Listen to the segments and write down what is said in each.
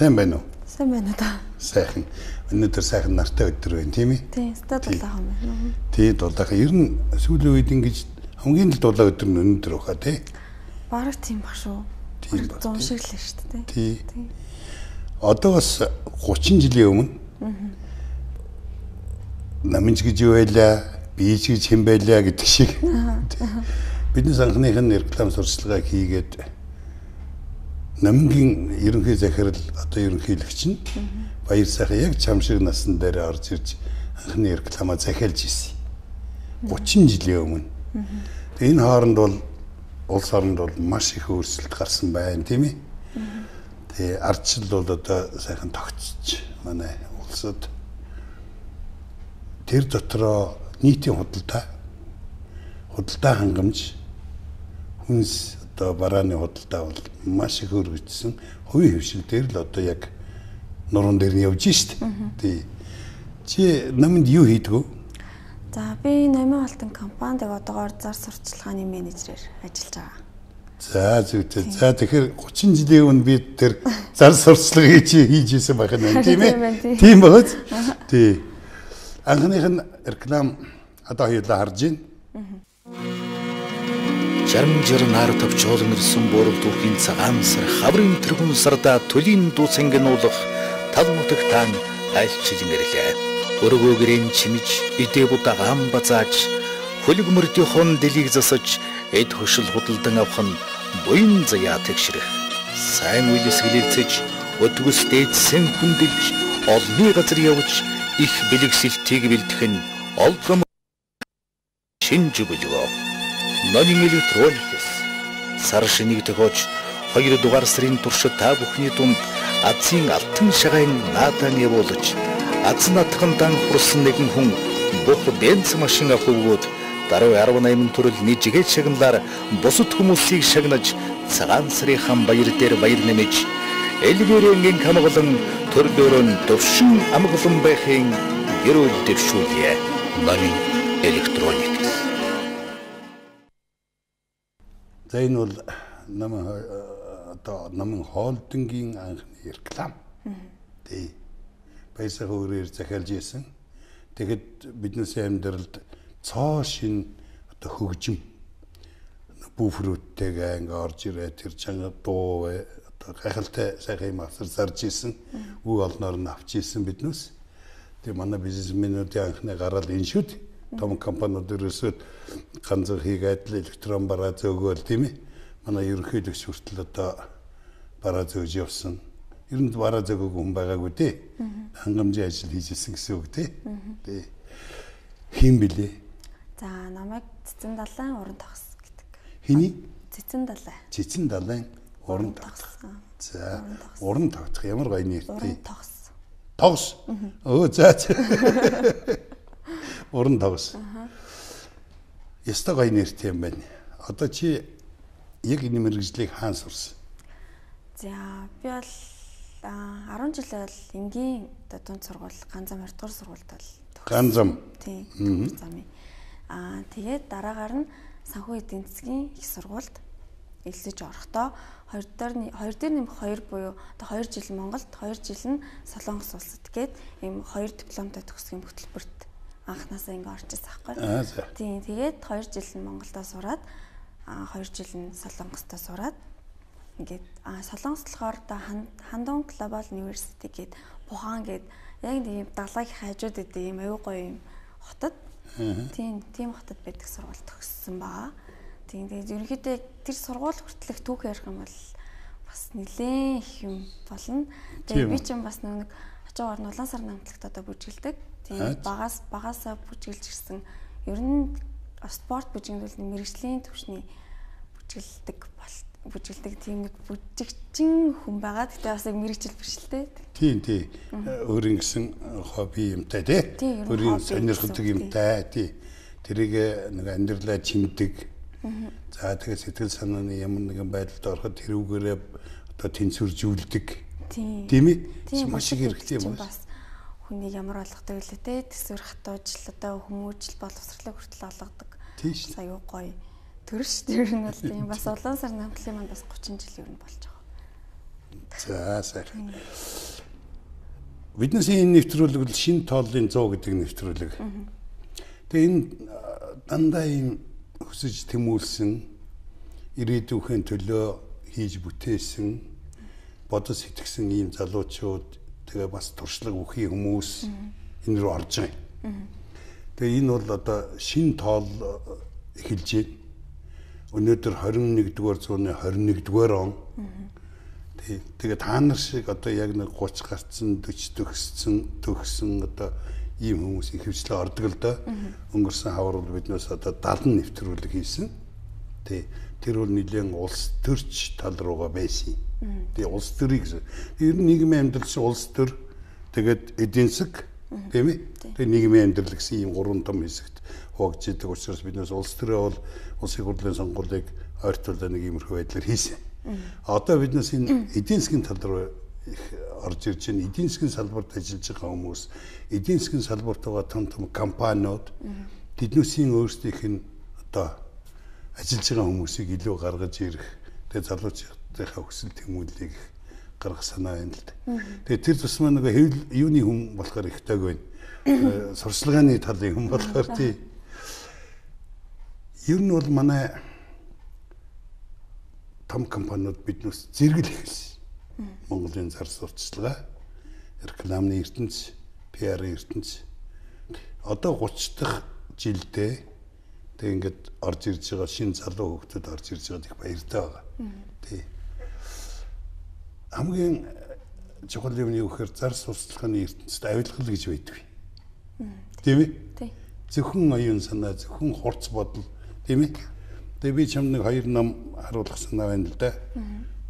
Сайн байна уу? Сайн байна да. Сайхан. Өнөөдөр сайхан нартай өдөр байна, тийм ээ? Тийм, өстой дулаахан байна. Тий, дулаахан. Ер нь сүүлийн үед ингэж хамгийн л дулаан өдөр нь өнөөдөр баха, тий? Бараг тийм баг шүү. Тийм баг. Зун шиг л шүү дээ. Тий. Одоо бас 30 жилийн өмнө намынч гэж юу байлаа, би ч гэж хэн байлаа гэдэг шиг. Бидний анхных нь реклам сурчлагаа хийгээд Намынгийн ерөнхий захирал одоо ерөнхийлөгч нь Баяр сайхан яг чам шиг насан дээр орж ирж анхны рекламаа захиалж ирсэн. 30 жилийн өмнө. Тэгээ энэ хооронд бол улс оронд бол маш их өөрчлөлт гарсан байна, тийм ээ. Тэгээ ардчил бол одоо сайхан тогтсож манай улсад тэр дотроо нийтийн худалдаа хангамж хүнс одоо барааны худалдаа бол маш их өргөжсөн. Хувийн хэвшил дээр л одоо яг нуруунд дээр нь явж шít. Тий. Чи намд юу хийдэг вэ? За би Номын Алтан компанид одоогоор зар сурталчилгааны менежерээр ажиллаж байгаа. За зүйтэй. За тэгэхээр 30 жилийн өмнө би тэр зар сурталчилгааг хийж исэн байх нь тийм ээ. Тийм багц. Тий. Анхных нь реклам одоо хоёулаа харж байна. 60 нар товчоолон ирсэн буруу түүхийн цагаан сар хаврын тэргүүн сардаа төлийн дуу цэнгэнуулах тал нутагтаан альчилэн ирлээ. Өргөө гэрэн чимж идэ будаа гам базааж хөлөг мөрдийнхөн дэлийг засаж эд хөшил худалдан авах нь буян заяа тэгшрэх. Сайн үйлс гэлэлцэж өдгөс дээдсэн хүндэлж олонний газар явж их бэлэгсэлтийг бэлтгэх нь олгом шинж бүлгөө. Номын электроникс сар шинийг тохиож 2 дугаар сарын туршид та бүхний дунд азийн алтан шагайн наадан явуулж аз наадхандан хурсан нэгэн хүн бүх бенз машин авах өгөөд дараа 18 төрөл нийжгээд шагналаар бусад хүмүүсийг шагнаж цагаан сарын хан баяр дээр баяр нэмж элгэрэнгийн хамгаалан төрлөөрөө төвшин амгалан байхын ерөөл дэвшүүлье. Номын электроникс. За энэ бол намын одоо намын хоолдонгийн анхны реклам. Тий. Баясаг өөрөөр захиалж исэн. Тэгэхэд биднээс амьдралд цоо шин одоо хөгжим бүфрүүдтэйгээ ингээ орж ирээ тэр чанга дуу одоо гайхалтай сайхан юм авсар зарж исэн. Үе олноор нь авч исэн биднээс. Тэгээ манай бизнесмэнүүдийн анхны гараал энэ шүү дээ. Том компаниуд ерөөсөө ганцхан хийгээд л электрон бараа зөөгөөл тийм ээ. Манай ерөнхийлөгч хүртэл одоо бараа зөөж явсан. Ер нь бараа зөөгөөгүй хүн байгаагүй тий. Хангамжийн ажил хийж исэн гэсэн үг тий. Тий. Хэн билээ? За намайг Цэцэн Далайн уран тогс гэдэг. Хэний? Цэцэн Далай. Цэцэн Далайн уран тогс. За уран тогтох ямар гоё нэртэй. Уран тогс. Тогс. Өө за. Уран тогс. Ёстой гоё нэртэй юм байна. Одоо чи яг энэ мэргэжлийг хаан сурсан? За би бол 10 жил бол энгийн одоо дунд сургууль Ганзам 2 дугаар сургуульд бол Ганзам. Тийм. Ганзамын. Тэгээд дараагаар нь санхүү эдийн засгийн их сургуульд элсэж орохдоо 2 дээр нэмэх 2 буюу одоо 2 жил Монголд, 2 жил нь Солонгос улсад гээд ийм 2 дипломтой төгсгийн хөтөлбөрт анхнаасаа ингээ орж ирсэн байхгүй. Тийм, тэгээд 2 жил нь Монголдо сураад, 2 жил нь Солонгосдо сураад ингээд Солонгос болохоор одоо Хандун Global University гээд Пухан гээд яг нэг юм далайг хажууд идэв юм аюу гоё юм хотод. Тийм, тийм хотод байдаг сургууль төгссөн байгаа. Тийм, тэгээд ерөнхийдөө тэр сургууль хүртэлх түүх ярих юм бол бас нэлээд их юм болно. Тэгээд би ч юм бас нэг ачаагаар улаан сар намтлагт одоо бүжгэлдэг. Тийм, багасаа бүжгэлж ирсэн. Ер нь спорт бүжгэнд бол мэрэгжлийн түвшний бүжгэлдэг тийм нэг бүжигчин хүн байгаа. Гэтэ бас яг мэрэгжил биш л дээ. Тийм, тий. Өөрийн гэсэн хобби юмтай тий. Өөрийн сонирхдаг юмтай тий. Тэрийг нэг амьдралаа чимдэг. За тэгээ сэтгэл санааны ямар нэгэн байдалд ороход тэрүүгээрээ одоо тэнцвэржүүлдэг. Тийм ээ. Маш их хэрэгтэй юм байна. Хүнийг ямар болгодог вэ те? Төсвөр хатуужл одоо хүмүүжил боловсрлыг хүртэл олгодог. Тийм шүү. Аюу гоё. Тэр шүү дээ. Ер нь бол тийм бас улаан сар намтлын маань бас 30 жил ер нь болж байгаа. За сайхан. Биднээс энэ нэвтрүүлэг бол шинэ тооллын 100 гэдэг нэвтрүүлэг. Тэгээ энэ дандаа ийм хүсэж тэмүүлсэн, ирээдүйнхээ төлөө хийж бүтээсэн, бодож сэтгэсэн ийм залуучууд, тэгээ бас туршлага үхий хүмүүс энэ рүү орж байгаа юм. Тэгээ энэ бол одоо шинэ тоол эхэлж байна. Өнөөдөр 21-р зууны 21-р он. Тэгээ та нар шиг одоо яг нэг 30 гарцсан, 40 төгссөн одоо ийм хүмүүс их хвчлээ ордог л доо. Өнгөрсөн хавар бол биднээс одоо 70 нэвтрүүлэг хийсэн. Тий. Тэр бол нэлээд улс төрч тал руугаа байсан. Тэгээ улс төрийг ер нь нийгмийн амьдрал чинь улс төр, тэгээд эдийн засаг, тийм ээ. Тэгээ нийгмийн амьдрал гэсэн ийм гурван том хэсэгт хуваагдж идэг учраас биднээс улс төрөө бол улсын хурлын сонгуулийг ойртуулаа нэг иймэрхүү байдлаар хийсэн. Одоо биднээс энэ эдийн засгийн тал руу их орж ирж байна. Эдийн засгийн салбарт ажиллаж байгаа хүмүүс, эдийн засгийн салбарт байгаа том том компаниуд тэднүүсийн өөрсдийнх нь одоо ажиллаж байгаа хүмүүсийг илүү гаргаж ирэх, тэгээ залуучуудынхаа хүсэл тэмүүллийг гаргах санаа байна л да. Тэгээ тэр тусмаа нөгөө хэвлэл юуны хүн болохоор их таг байна. Сурчлагын талын хүн болохоор тий. Ер нь бол манай том компаниуд биднээс зэрэгэл эхэлсэн. Монголын зар сурталчилгаа, рекламны ертөнц, PR-ын ертөнц. Одоо 30 дахь жилдээ тэг ингээд орж ирж байгаа шинэ залуу хүүхдүүд орж ирж байгаад их баяртай байгаа. Тий. Хамгийн чухал юм нь юу гэхээр зар сурталчилгааны ертөнцид авилгал гэж байдаг. Тийм ээ? Тий. Зөвхөн оюун санаа, зөвхөн хурц бодол, тийм ээ? Тэгээ би чамд нэг хоёр ном харуулах санаа байна л да.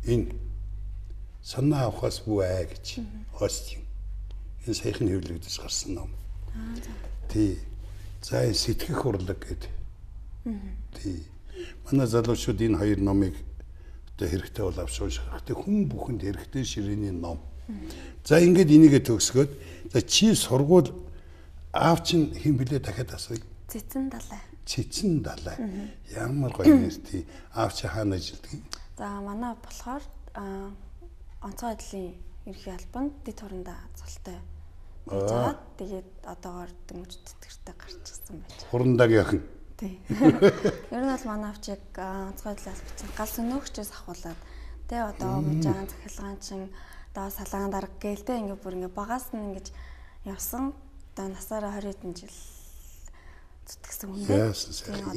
Энэ санаа авахаас бүү аа гэж Остин. Энэ саяхан хэвлэгдэж гарсан ном. Тий. За энэ сэтгэх урлаг гэдэг. Тий. Манай залуучууд энэ хоёр номыг одоо хэрэгтэй бол авч унших хэрэгтэй. Хүн бүхэнд хэрэгтэй ширээний ном. За ингээд энийгээ төгсгөөд за чи сургууль аав чинь хэн блэ дахиад асууя. Цэцэн далай. Цэцэн далай. Ямар гоё нэр тий. Аав чи хаана ажилладаг юм? За манай болохоор онцгой байдлын ерөнхий албанд дэд хурандаа цолтой байж байгаа. Тэгээд одоогоор дөнгөж тэтгэртэй гарчихсан байж. Хурандагийн охин. Тий. Ер нь бол манай авч яг онцгой байдлын албан гал сөнөөгчөөс ахуулаад тэгээ одоо мужаан захилгаан чин одоо салаан дарга гээл тэ ингээ бүр ингээ багаас нь ингэж явсан. Одоо насаараа 20 хэдэн жил зүтгэсэн хүн дээ.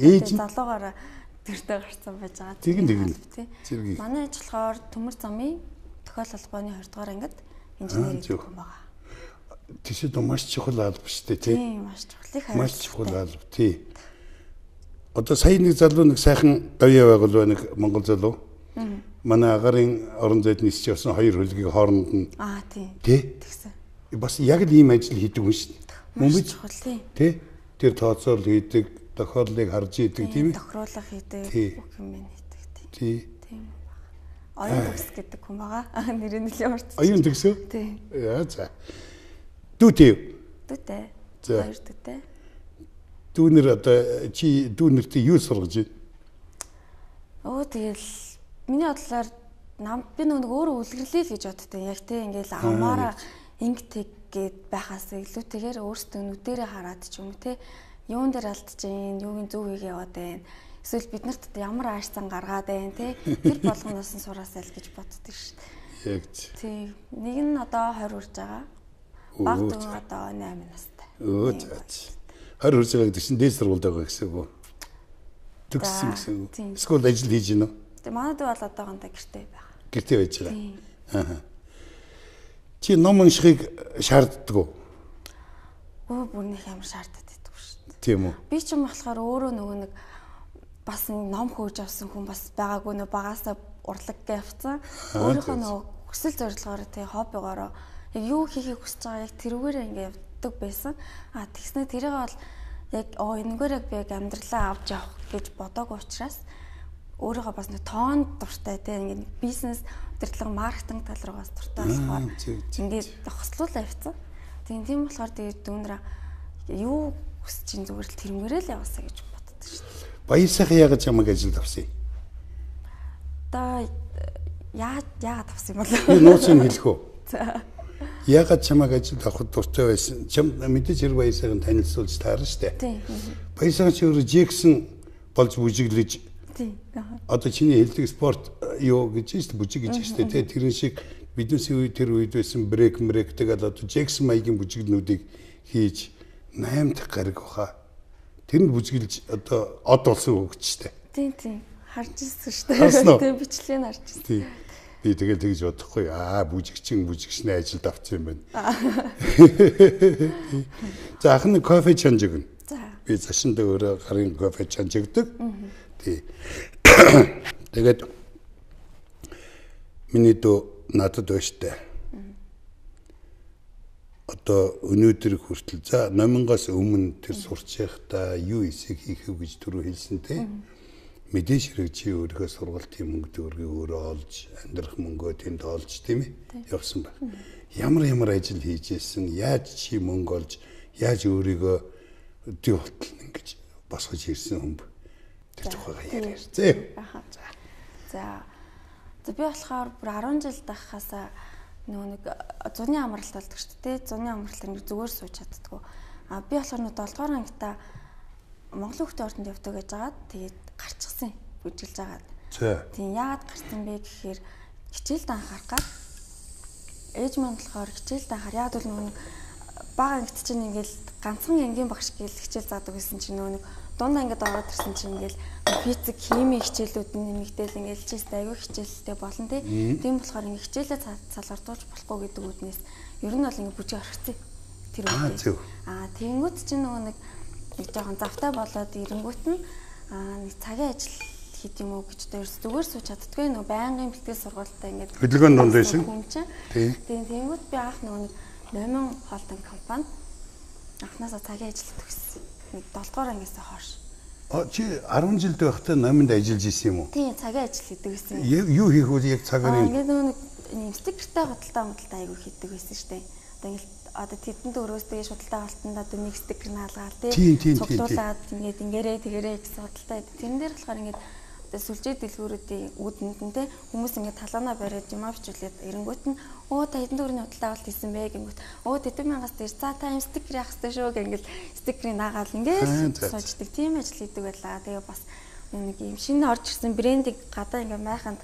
Ээж нь залуугаараа тэртээ гарсан байж байгаа. Тэгин тэгин. Манай ээж болохоор төмөр замын тохиол холбооны 20 дугаар ангид инженер хийх хүн байгаа. Тийшээ маш чухал алба шүү дээ, тий. Тийм, маш чухал. Их маш чухал алба, тий. Одоо сая нэг залуу нэг сайхан гавьяа байгуул нэг монгол залуу. Манай агарын орон зайд нисч явсан хоёр хөлгийг хооронд нь аа тий. Тий. Тэгсэн. Бас яг л ийм ажил хийдэг хүн шүү дээ. Мөн биз? Чухал тий. Тий. Тэр тооцоол хийдэг, тохиоллыг харж идэг тийм ээ. Тохируулга хийдэг, бүх юм хийдэг тий. Тий. Тийм байна. Оюун төгс гэдэг хүн байгаа. Нэр нь нэлээд урт. Оюун төгсөө? Тий. Яа за. Дүүтэй юу? Дүүтэй. Хоёр дүүтэй. Дүүнэр одоо чи дүүнэртээ юу сургаж байна? Өө тэгэл миний бодлоор би нэг өөрөө үлгэрлээ л гэж боддог. Яг тий ингээл амаараа инг тэг гээд байхаас илүүтэйгээр өөрсдөө нүдэрээ хараад ч юм уу тий юун дээр алдаж гин, юугийн зөв хийгээ яваад байна. Эсвэл бид нарт ямар ааш зан гаргаад байна тий тэр болгоноос нь сураасай л гэж боддог шүү дээ. Яг тий. Нэг нь одоо 20 хүрж байгаа. Баг дүү одоо 8 настай. Өө за. 20 хүрж байгаа гэдэг чинь дээд сургуульд байгаа гэсэн үг үү? Төгссөн гэсэн үг. Эсвэл ажил хийж гинэ үү? Тэг манай дүү бол одоохондоо гэртээ байгаа. Гэртээ байж байгаа. Аа. Чи ном уншихыг шаарддаг уу? Өө бүр нэг ямар шаарддаг гэдэггүй шүү дээ. Тийм үү? Би ч юм болохоор өөрөө нөгөө нэг бас ном хөөж авсан хүн бас байгаагүй нөө багасаа урлаг гээ явцсан. Өөрийнхөө нөгөө хүсэл зорилгоороо тий хоббигоороо яг юу хийхийг хүсэж байгаа яг тэрүүгээрээ ингээ явдаг байсан. А тэгснэ тэрийг бол яг энэгээр яг би яг амьдралаа авч явах гэж бодоогүй учраас өөрийгөө бас нэг тоон дуртай тий ингээ бизнес удирдлага маркетинг тал руугаас дуртай болохоор ингээд хослуулаа явцсан. Тийм болохоор тэгээд дүүнрээ юу хүсэж чинь зүгээр л тэрнгээрээ л яваасаа гэж боддог шүү дээ. Баяр сайхан яагаад чамайг ажилд авсан юм? Одоо Яагаад авсан юм бол? Би нууцыг хэлэх үү? За. Яагаад чамайг ажилд авахд дуртай байсан? Чам мэдээж хэрэг Баясайхан танилцуулж таарна шүү дээ. Тийм. Баясайхан чи өөрөө Джексон болж бүжиглэж. Тийм. Одоо чиний хэлдэг спорт юу гэж шүү дээ, бүжиг гэж шүү дээ. Тэрэн шиг биднээс үе тэр үед байсан брейк мрек тэгэл одоо Джексон маягийн бүжиглнүүдийг хийж 8 дахь гариг баха. Тэр нь бүжиглж одоо од болсон хөгч шүү дээ. Тийм тийм. Харж ирсэн шүү дээ. Тийм бичлэгийг харж ирсэн. Тийм. Би тэгэл тэгж бодохгүй. Аа бүжигчин бүжигчний ажилд авсан юм байна. За ах нь кофе чанж өгнө. За. Би зашиндаа өөрөө гарын кофе чанж өгдөг. Тий. Тэгээд миний дүү надад байна штэ. Одоо өнөөдөр хүртэл за номингоос өмнө тэр сурч байхдаа юу эсийг хийх вэ гэж түрүү хэлсэн те. Мэдээж хэрэг чи өөрийнхөө сургалтын мөнгө төгрөгийг өөрөө олж, амьдрах мөнгөө тэнд олж тийм ээ явсан баг. Ямар ямар ажил хийж исэн, яаж чи мөнгө олж, яаж өөрийгөө өдий болтол ингэж босгож ирсэн хүн бэ? Тэр тухайга яриар. Зөө. За. За би болохоор бүр 10 жил даххаасаа нөгөө нэг зуны амралт болдог шүү дээ. Зуны амралтаар нэг зүгээр сууж чаддаггүй. А би болохоор нөгөө 7 дугаар ангита Монголын хүүхдийн ордонд явдаг гэж жагаад тэгээд гарчихсан бүжиглж агаад. Тийм яагаад гарсан бэ гэхээр хичээлд анхаарах гад ээж маань болохоор хичээлд анхаар яагаад бол нөгөө бага ангит чинь ингээл ганцхан ангийн багш гээл хичээл заадаг байсан чинь нөгөө нэг дунд ангид ороод ирсэн чинь ингээл физик, хими хичээлүүд нь нэмэгдээл ингээл чист аягүй хичээлтэй болно тий. Тийм болохоор ингээ хичээлээ салгардуулж болохгүй гэдэг үүднээс ер нь бол ингээ бүжиг орхицсан тэр үед. Аа тэгэнгүүт чинь нөгөө нэг жоохон завтай болоод ирэнгүүт нь нэг цагийн ажил хийд юм уу гэж дээрс зүгээр сууж чаддгүй нөгөө байнгын бэлтгэл сургуультай ингээд хөдөлгөөн дунд байсан. Тийм тэгэнгүүт би анх нөгөө нэг Номин холдинг компани анхнаасаа цагийн ажилд төгссөн. Нэг 7 дугаар ангиас хойш. А чи 10 жилд байхдаа Номинд ажиллаж исэн юм уу? Тийм цагийн ажил хийдэг байсан. Юу хийх вэ яг цагаар юм? Ингээд нөгөө нэг стикертэй худалдаа аягүй хийдэг байсан шүү дээ. Одоо ингээд одоо тэдэнд өрөөс дээш худалдаа авалтанд одоо нэг стикер наалгаал тий цуглуулад ингээд ингээрээ тэгэрээ гэсэн худалдаа. Тэрэн дээр болохоор ингээд одоо сүлжээ дэлгүүрүүдийн үүдэнд нь тий хүмүүс ингээд талаанаа бариад юмаа бичүүлээд эренгүүт нь өө та хэдэн төгрөгийн худалдаа авалт хийсэн бэ гингүүт өө тэдэн мянгаас дээр за та юм стикер яах ёстой шүү гэх ингээд стикерийг наагаал ингээд сууждаг тийм ажил хийдэг байлаа. Тэгээ бас нэг юм шинэ орж ирсэн брендийг гадаа ингээд майханд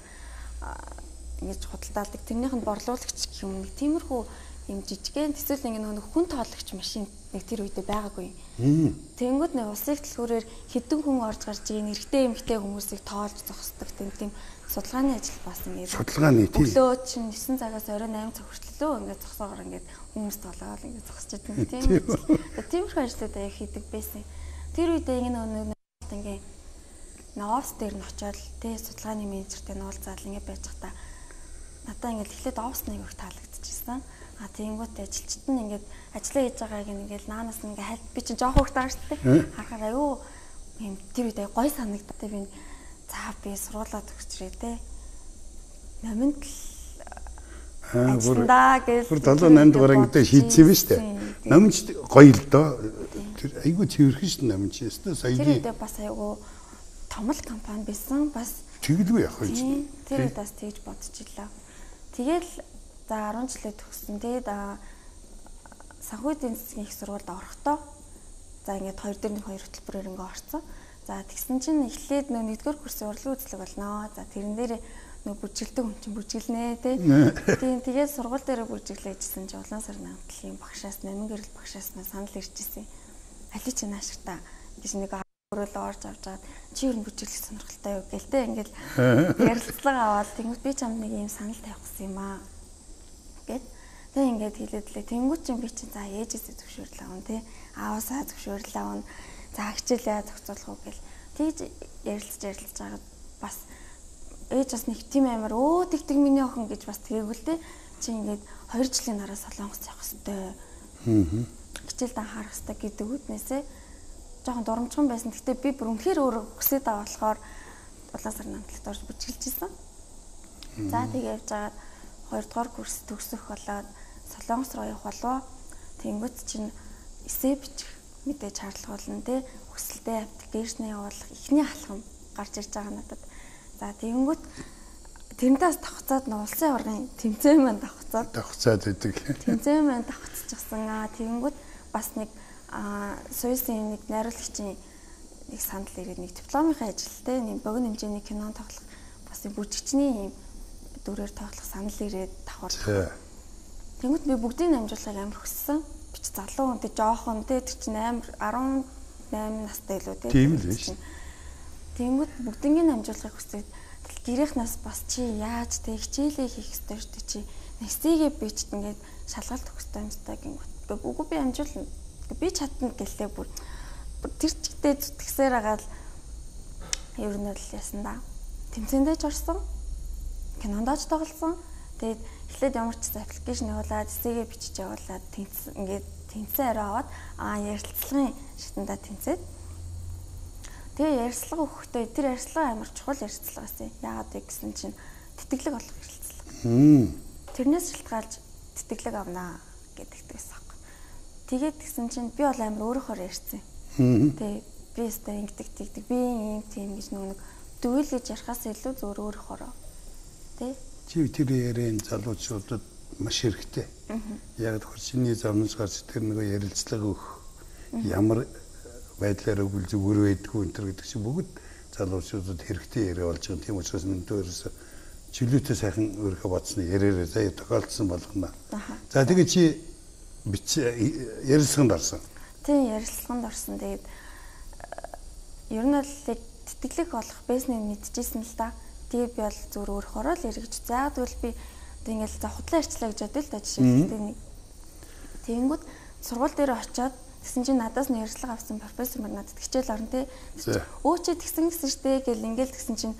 ингэж худалдаалдаг тэрнийх нь борлуулагч гэх юм нэг тиймэрхүү юм жижигэн эсвэл ингэ нөгөө хүн тоологч машин нэг тэр үедээ байгаагүй. Тэнгүүд нэг улсын дэлгүүрээр хэдэн хүн орж гарч ийн эрэгтэй эмэгтэй хүмүүсийг тоолж зогсдог тийм судалгааны ажил бас ингэ. Судалгааны тийм. Өглөө чинь 9 цагаас орой 8 цаг хүртэл лөө ингэ зогсоогоор ингэ хүмүүс тоолоод ингэ зогсож идэв тийм. Тиймэрхүү ажлууд аяг хийдэг байсан. Тэр үедээ ингэ нөгөө ингэ офс дээр нь очиод тэ судалгааны менежертэй нь уулзаад ингэ байж хата надаа ингэ эхлээд офс нэг их таалагдчихсан. А тэгэнгүүт ажилчид нь ингээд ажиллаа хийж байгааг ингээд наанаас нь ингээд хальт би чинь жоох хөөхтэй байгаа шүү дээ. Харахаар аюу юм тэр үед аюу гой санагдав. Би за би сургуулаа төгсчрээ те. Номинд л ажилландаа гэж бүр 7 8 дугаар ангидаа шийдсэн юм шүү дээ. Номинч гоё л доо. Тэр айгүй цэвэрхэн шүү дээ номинч. Өстөө саяны тэр үедээ бас айгүй том л компани байсан. Бас тэгэлгүй явах юм чинь. Тэр үед бас тэгж бодож илаа. Тэгэл за 10 жилээ төгссөн. Тэгээд санхүү эдийн засгийн их сургуульд орохдоо за ингээд 2 дээр нэг 2 хөтөлбөрөөр ингээ орсон. За тэгсэн чинь эхлээд нөө 1-р курсын урлагийн үзлэг болно. За тэрэн дээр нөө бүжиглдэг хүн чинь бүжиглэнэ тий. Тийм тэгээд сургууль дээрээ бүжиглээжсэн чинь улаан сар намтлын багшаас Номин гэрэл багшаас маань санал ирж ирсэн. Али чи нааширтаа гэж нэг өрөөл орж авч аваад чи ер нь бүжиглэх сонирхолтой юу гээл тэ ингээл ярилцлага аваад тэнгуут би чамд нэг юм санал тавих гэсэн юм аа гэд. Тэг ингээд хэлээд лээ. Тэнгүүт чинь би чинь за ээжээсээ зөвшөөрөл авна тий. Ааваасаа зөвшөөрөл авна. За хичээлээ зохицуулах уу гэл. Тэгж ярилцж байгаад бас ээж бас нэг тийм амар өө тэг миний охин гэж бас тэгээгүй л тий. Чи ингээд 2 жилийн дараа Солонгос явах хэвээр. Хичээлд анхаарах хэвээр гэдэг үднээсээ жоохон дурамчхан байсан. Гэтэ би бүр үнэхээр өөрөө хүсээд байгаа болохоор улаан сар намтлагт орж бүжиглж исэн. За тэгээ явж байгаад 2 дугаар курс төгсөх болоод Солонгос руу явах болов. Тэнгүүт чинь эсээ бичих мэдээж шаардлага болно те. Хүсэлтээ аппликейшн явуулах эхний алхам гарч ирж байгаа надад. За тэгэнгүүт Тэрнээс давхцаад нөө улсын аваргын тэмцээн маань давхцаад. Давхцаад идэг. Тэмцээн маань давхцчихсан. Тэгэнгүүт бас нэг Суйсын нэг найруулагчийн нэг санал ирээд нэг дипломынхаа ажилтай нэг богино хэмжээний кинон тоглох бас нэг бүжигчний юм дүрээр тоглох санал ирээд давхар. Тэнгүүт би бүгдийг амжуулахыг амар хүссэн. Би ч залуу хүн тэ жоохон тэ тэр чинь амар 18 настай илүү тэ. Тийм л шүү. Тэнгүүт бүгднийг амжуулахыг хүсээд гэрийнхнаас бас чи яаж тэ хичээлээ хийх ёстой шүү дээ чи. Нэстэйгээ би ч ингээд шалгалт өгөх ёстой юм та гингүүт. Үгүй би амжуулна. Би чадна гэлээ бүр тэр чигтээ зүтгэсээр агаад ер нь л ясан да. Тэмцээндээ ч орсон. Кинонд ч тоглосон. Тэгээд эхлээд ямар ч аппликейшн явуулаад, эсэгээ бичиж явуулаад тэнцсэн ингээд тэнцсэн ариу аваад ярилцлагын шатандаа тэнцээд. Тэгээ ярилцлага өгөхдөө тэр ярилцлага амар чухал ярилцлага байсан. Яагаад вэ гэсэн чинь тэтгэлэг олох ярилцлага. Тэрнээс шалтгаалж тэтгэлэг авнаа гэдэгт байсан аахгүй. Тэгээд тэгсэн чинь би бол амар өөрөөхөөр ярьсан. Тэгээ би өстой ингэдэг тэгдэг би ийм тийм гэж нөгөө нэг дүүлэж ярихаас илүү зөвөр өөрөөхөөрөө. Тэ? Чи тэр яриан залуучуудад маш хэрэгтэй. Яг тэгэхээр чиний замнаас гарч тэр нөгөө ярилцлага өгөх ямар байдлаар өгвөл зүгээр байдгүй энэ төр гэдэг чинь бүгд залуучуудад хэрэгтэй яриа болж байгаа. Тийм учраас мэдээ ерөөсө чөлөөтэй сайхан өөрийнхөө бодсны яриараа заяа тохиолдсон болгоно. За тэгээ чи ярилцлаганд орсон. Тийм ярилцлаганд орсон. Тэгээд ер нь бол яг тэтгэлэг олох байсныг мэдчихсэн л да. Тэгээ би бол зүгээр өөрөөхөөрөө л эргэж. За тэгвэл би одоо ингээл за худлаа ярьчлаа гэж бодъё л да жишээлбэл нэг. Тэгэнгүүт сургууль дээр очиод тэгсэн чинь надаас нь ярилцлага авсан профессор мар надад хичээл орно те. Өө чи тэгсэн гэсэн штэ гэл ингээл тэгсэн чинь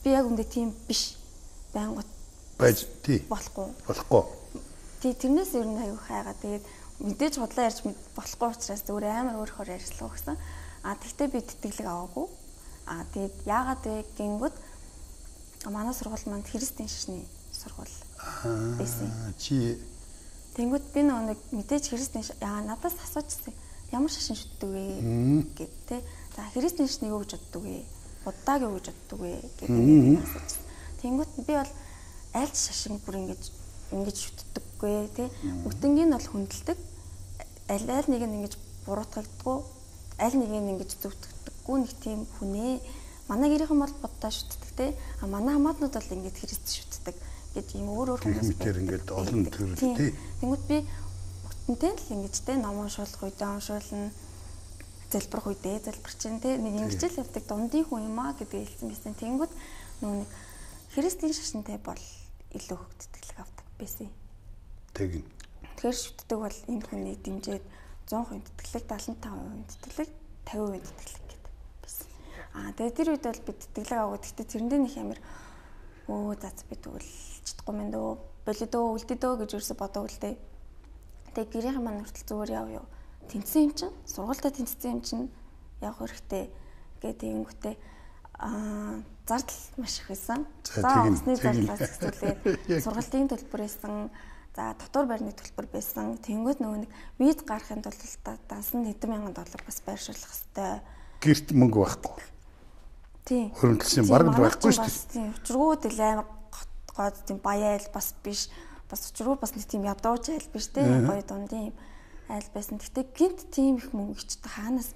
би яг үндэ тийм биш байнгут байж тий болохгүй. Болохгүй. Тий тэрнээс ер нь аюу хайгаа. Тэгээд мэдээж худлаа ярьж болохгүй учраас зүгээр амар өөрөөхөөр ярилцлага өгсөн. А тэгтээ би тэтгэлэг аваагүй. А тэгээд яагаад вэ гингүүд манай сургууль маань христийн шашны сургууль байсан. Чи тэнгүүд би нэг мэдээж христийн надаас асуужсэн. Ямар шашин шүтдэг вэ гэд тэ. За христийн шашныг юу гэж боддог вэ? Буддаг юу гэж боддог вэ гэдэг ингээд асуужсэн. Тэнгүүд би бол аль ч шашин бүр ингэж шүтдэггүй тэ. Бүгднийг нь бол хүндэлдэг. Аль аль нэг нь ингэж буруутгагддаггүй, аль нэг нь ингэж зөвтгдэггүй нэг тийм хүнээ. Манай гэрийнхэн бол буддаа шүтдэг те. А манай хамаатнууд бол ингэж христ шүтдэг гэж ийм өөр өөр хүмүүс мэтэр ингээд олон төрөл тий. Тэнгүүд би бүгдэнтэй л ингэж те ном уншуулах үедээ уншуулна, залбирах үедээ залбирчин те. Нэг ингэж л явдаг дундын хүн юм аа гэдгийг хэлсэн байсан. Тэнгүүд нөгөө нэг христийн шашинтай бол илүү их тэтгэлэг авдаг байсан. Тэгнь. Тэгэхээр шүтдэг бол энэ хүнийг дэмжиж 100% тэтгэлэг, 75% тэтгэлэг, 50% тэтгэлэг гэдэг байсан. Аа тэгээ тэр үед бол би тэтгэлэг аваад гэхдээ тэрэндээ нэг амар өө зац би тэгвэл чадахгүй мэн дөө болидоо үлдээ дөө гэж юусе бодоог л дээ. Тэгээ гэрийнхэн маань хүртэл зүгээр яв юу. Тэнцсэн юм чинь, сургуультай тэнцсэн юм чинь явах хэрэгтэй гэдэг тэгэнгүүтээ зардал маш их байсан. За усны зардлаас эхлүүлээд сургалтын төлбөр байсан. За дотор байрны төлбөр байсан. Тэнгүүд нөгөө нэг виз гаргахын тулд дансан хэдэн мянган доллар бас байршуулах хэвээр. Гэрт мөнгө байхгүй. Тийм. Хөрөнгөлсөн бараг л байхгүй шүү дээ. Тийм. Учиргүй тэл амар гоод тийм баян айл бас биш. Бас учиргүй бас нэг тийм ядууч айл биш те. Гоё дундын юм айл байсан. Гэтэ гинт тийм их мөнгө ичдэг хаанаас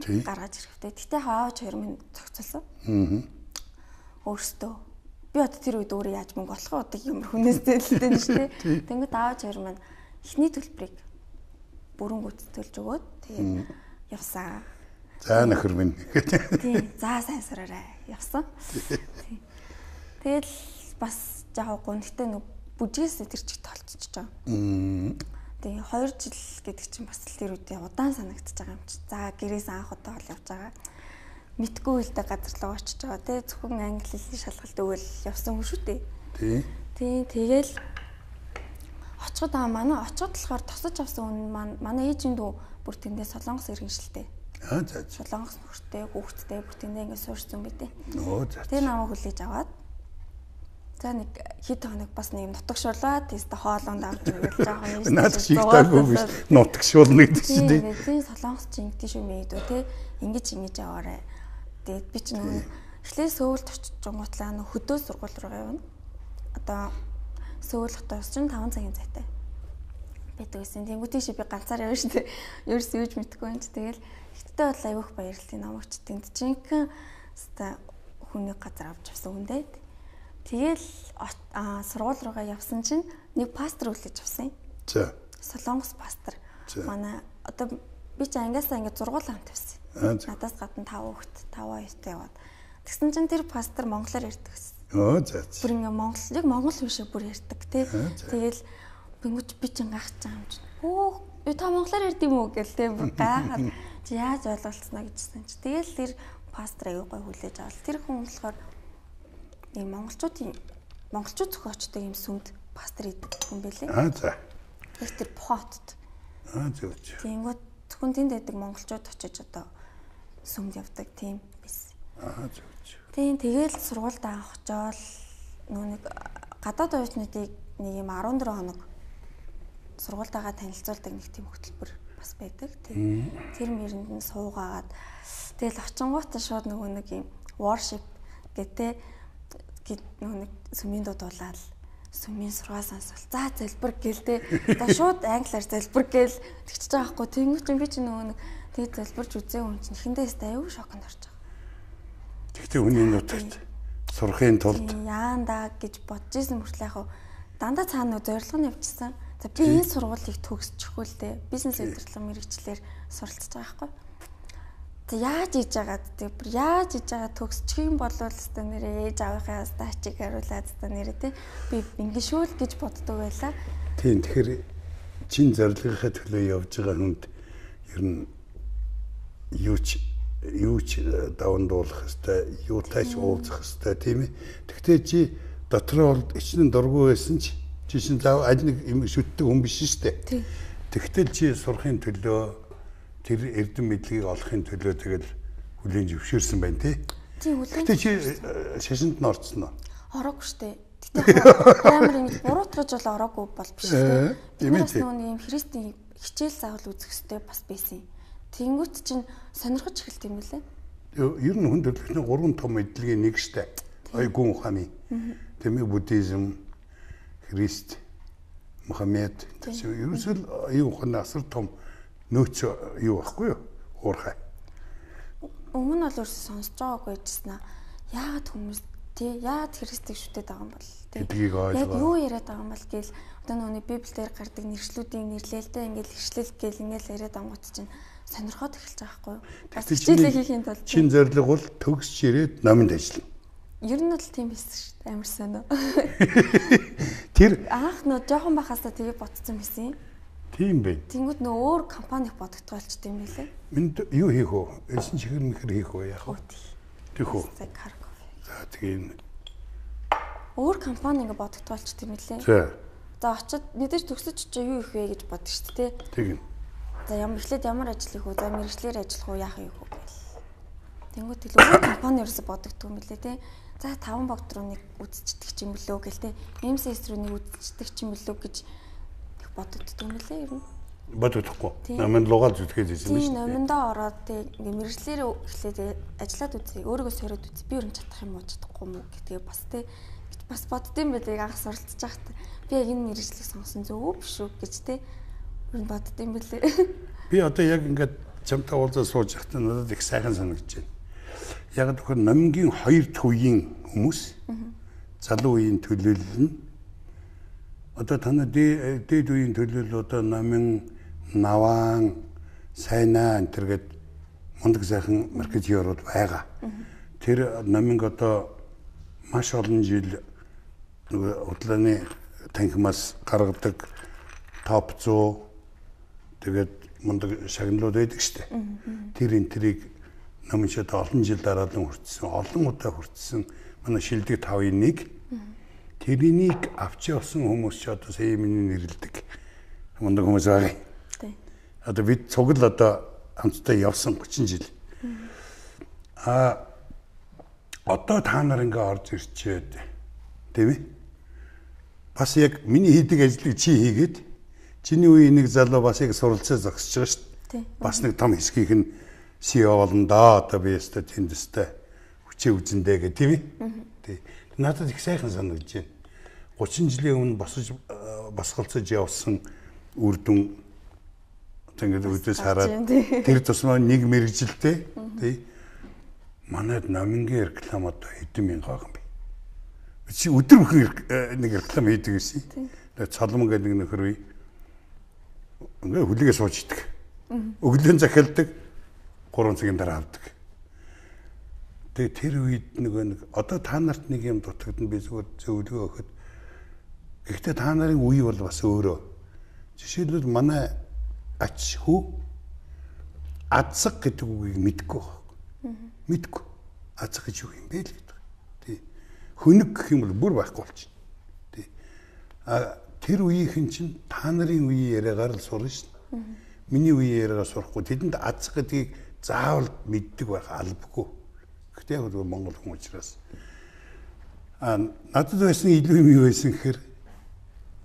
гаргаж ирэхтэй. Гэтэ хаавч хоёр минь зохицуулсан. Өөрсдөө. Би одоо тэр үед өөрөө яаж мөнгө олох вэ? Одоо ямар хүнээс зээлтэй нь шүү дээ. Тэнгүүд аавч хоёр маань эхний төлбөрийг бүрэн гүйцэтгэлж өгөөд тэгээд явсан. За нөхөр минь. Тийм. За сайн сураарай. Явсан. Тэгэл бас яг гунигтай нэг бүжгээс тэр чиг толцож байгаа. Тэгээ 2 жил гэдэг чинь бас л тэр үедээ удаан санагдчихж байгаа юм чи. За гэрээс анх удаа бол явж байгаа. Мэдгүй хэлтэй газар руу очиж байгаа тий. Зөвхөн англи хэлний шалгалт өгөөл явсан хүн шүү дээ. Тий. Тий, тэгэл очиход манай очиход болохоор тосож авсан хүн маань манай ээжийн дүү бүр тэндээ Солонгос иргэншилтэй. Аа за. Солонгос нөхөртэй, хүүхэдтэй бүр тэндээ ингээд суурьсан би тий. Нөө за. Тэр намайг хүлээж аваад за нэг хэд хоног бас нэг юм нутагшуулаад тийстэ хоолонд авч өгөөл жоохон юм. Наад шиг таагүй биш нутагшуулна гэдэг чинь тий. Тийм Солонгос чи ингэдэж шүү мэдүү тий. Ингэж ингэж яваарэ. Тэгээд би ч нөгөө эхлээ Сөүлд очиж жунгуутлаа нөгөө хөдөө сургууль руу явна. одоо Сөүл хотоос чинь 5 цагийн зайтай байдаг гэсэн. Тэнгүү тийш би ганцаар явна шүү дээ. Ерөөс юуж мэдгүй юм чи. Тэгэл ихтэй бол аюух баярлалын намагч тэнд жинхэнэ өстой хүний газар авч явсан хүн дээ. Тэгэл сургууль руугаа явсан чинь нэг пастор үлээж авсан. За. Солонгос пастор. Манай одоо би чи ангиасаа ингээд зургуул хамт явсан. Надаас гадна 5 хүүхэд, 5 оюутан яваад. Тэгсэн чинь тэр пастор монголоор ярьдаг гэсэн. Оо за. Бүр ингээ монгол яг монгол хүн шиг бүр ярьдаг тий. Тэгэл бингүүч би чинь гайхаж байгаа юм чинь. Хөө та монголоор ярьд юм уу гэл тий бүр гайхаад чи яаж ойлголцсноо гэжсэн чи. Тэгэл тэр пастор аюу гой хүлээж авал. Тэр хүн болохоор нэг монголчууд зохиочтой юм сүмд пастор идэг хүн байлээ. Аа за. Яг тэр Пхотод. Аа зөв. Тэнгүүд зөвхөн тэнд байдаг монголчууд очиж одоо сүмд явдаг тийм биш. Аа зөв. Тийм тэгэл сургуульд авах жол нөө нэг гадаад оюутнуудыг нэг юм 14 хоног сургуультайгаа танилцуулдаг нэг тийм хөтөлбөр бас байдаг. Тийм. Тэр мэрэнд нь суугаагаад тэгэл очингуутаа шууд нөгөө нэг юм worship гэдэг гэд нөгөө нэг сүмийн дуудуулаад сүмийн сургаал сонсвол за залбир гээл те. Одоо шууд англиар залбир гээл тэгчихэж байгаа хгүй. Тэнгүү чинь би чинь нөгөө нэг тэгээд залбирч үзээ хүн чинь эхэндээ өстэй аюу шоконд орж байгаа. Тэгтээ хүний нутагт сурахын тулд яандаа гэж бодож исэн мөртлөө яг дандаа цаана зорилго нь явчихсан. За би энэ сургуулийг төгсчихгүй л дээ. Бизнес удирдлага мэрэгчлэр суралцж байгаа байхгүй. За яаж хийж байгаад тэг бүр яаж хийж байгаа төгсчих юм бол өстой нэрээ ээж аавынхаа стачиг хариулаад өстой нэрээ те би ингэ шүү л гэж боддог байлаа. Тийм тэгэхээр чин зорилгынхаа төлөө явж байгаа хүнд ер нь юу ч даван дуулах хэвээр, юутай ч уулзах хэвээр тийм ээ. Тэгтээ чи дотроо бол ичнэн дургүй байсан ч чи шин зав аль нэг юм шүтдэг хүн биш шүү дээ. Тэгтэл чи сурахын төлөө тэр эрдэм мэдлэгийг олохын төлөө тэгэл хүлээн зөвшөөрсөн байна тий. Тийм хүлээн. Тэгтээ чи шашинд нь орцсон уу? Ороогүй шүү дээ. Тэгтээ амар ингэж буруутгаж бол ороогүй бол биш тий. Тийм ээ. Нөгөө юм христийн хичээл заавал үзэх ёстой бас байсан юм. Тэнгүүт чинь сонирхож эхэлт юм лээ. Ер нь хүн төрөлхтний гурван том мэдлэгийн нэг штэ. Ой гүн ухааны. Тийм ээ буддизм, Христ, Мухаммед ерөөсөө юу ухааны асар том нөөц юу байхгүй юу? Уурхай. Өмнө нь бол ерөөсөө сонсож байгаагүй гэжсэн аа. Яагаад хүмүүс тий яагаад Христийг шүтээд байгаа юм бол тий. Гэдгийг ойлгоо. Яг юу яриад байгаа юм бол гээл одоо нөгөө Библиэлд гардаг нэршлүүдийн нэрлэлтэй ингээл ишлэл гээл ингээл яриад ангууд чинь сонирхоод эхэлж байгаа байхгүй юу? Бас хичээлээ хийхин тулд чин зорилго бол төгсч ирээд номинд ажиллана. Ер нь бол тийм байсан шүү дээ. Амар сонио. Тэр анх нөө жоохон байхасаа тэгээ бодсон байсан юм. Тийм бэ. Тэнгүүд нөө өөр компани их бодогдгоо болчтой юм байлээ. Энд юу хийх вэ? Элсэн чихэр мэхэр хийх үү яах вэ? Тийх үү? За Харков. За тэгээ өөр компани ингээ бодогдгоо болчтой юм лээ. За. За очиод мэдээж төгсөж чи юу их вэ гэж боддог шүү дээ. Тэгнь. За ямар эхлээд ямар ажил хийх үү? За мэрэгчлэр ажиллах уу? Яах юм бэ гэл. Тэнгүүд тэл өөр компани ерөөсө бодогдгүй юм лээ те. За 5 богд руу нэг үзчихдэг ч юм бэлөө гэл те. MCS руу нэг үзчихдэг ч юм бэлөө гэж их бодогддог юм лээ ер нь. Бодогдохгүй. Номинд лугаал зүтгэж байсан юм шүү дээ. Номиндоо ороод те ингээ мэрэгчлэр эхлээд ажиллаад үзье. Өөрийгөө сороод үзье. Би ер нь чадах юм уу чадахгүй юм уу гэдгээ бас те гэж бас боддсон байлээ анх суралцж байхад. Би яг энэ мэрэгчлийг сонгосон зөв үү биш үү гэж те ер нь боддсон байлээ. Би одоо яг ингээд чамтай уулзаа сууж байхдаа надад их сайхан санагдаж байна. Яг тэгэхээр номингийн хоёр төвийн хүмүүс залуу үеийн төлөөлөл нь одоо танай дээд үеийн төлөөлөл одоо номин наваан сайнаа энэ төр гээд мундаг сайхан маркетингерууд байгаа. Тэр номинг одоо маш олон жил нөгөө худлааны танхимаас гаргадаг топ 100 тэгээд мундаг шагналууд байдаг штэ. Тэр энэ тэрийг номын шат олон жил дараалан хүртсэн, олон удаа хүртсэн манай шилдэг 5-ын 1. Тэрнийг авч явсан хүмүүс ч одоо сая миний нэрлэдэг мундаг хүмүүс байгаа. Одоо бид цуг л одоо хамтдаа явсан 30 жил. Аа одоо та нар ингээ орж ирчээд тийм ээ. Бас яг миний хийдэг ажлыг чи хийгээд чиний үеийн нэг залуу бас яг суралцаа зогсож байгаа шүү дээ. Бас нэг том хэсгийг нь CEO болно доо одоо би өстой тэнд өстой хүчээ үзэндээ гэх тийм ээ. Тий. Надад их сайхан санагдаж байна. 30 жилийн өмнө босож босголцож явсан үр дүн одоо ингээд үүдээс хараад тэр тусмаа нэг мэрэгжилтэй тий. Манайд намынгийн реклам одоо хэдэн мянга байгаа юм бэ? Чи өдөр бүхэн нэг реклам хийдэг гэсэн. Тэгээд Цолмон гэдэг нэг нөхөр бий. Ингээ хүлээгээ сууж идэг. Өглөө захиалдаг 3 цагийн дараа авдаг. Тэгээд тэр үед нөгөө нэг одоо та нарт нэг юм дутагдана, би зүгээр зөвлөгөө өгөхөд. Гэхдээ та нарын үе бол бас өөрөө. Жишээлбэл манай ач хүү адсаг гэдэг үгийг мэдэхгүй байхгүй. Мэдэхгүй. Адсаг гэж юу юм бэ л гэдэг. Тий. Хөнөг гэх юм бол бүр байхгүй болчихно. Тий. А тэр үеийнхэн чинь та нарын үеийн яриагаар л сурна шин. Миний үеийн яриагаар сурахгүй. Тэдэнд адсаг гэдгийг заавал мэддэг байх албагүй. Гэхдээ яг л Монгол хүн учраас. А надад байсан илүү юм юу байсан гэхээр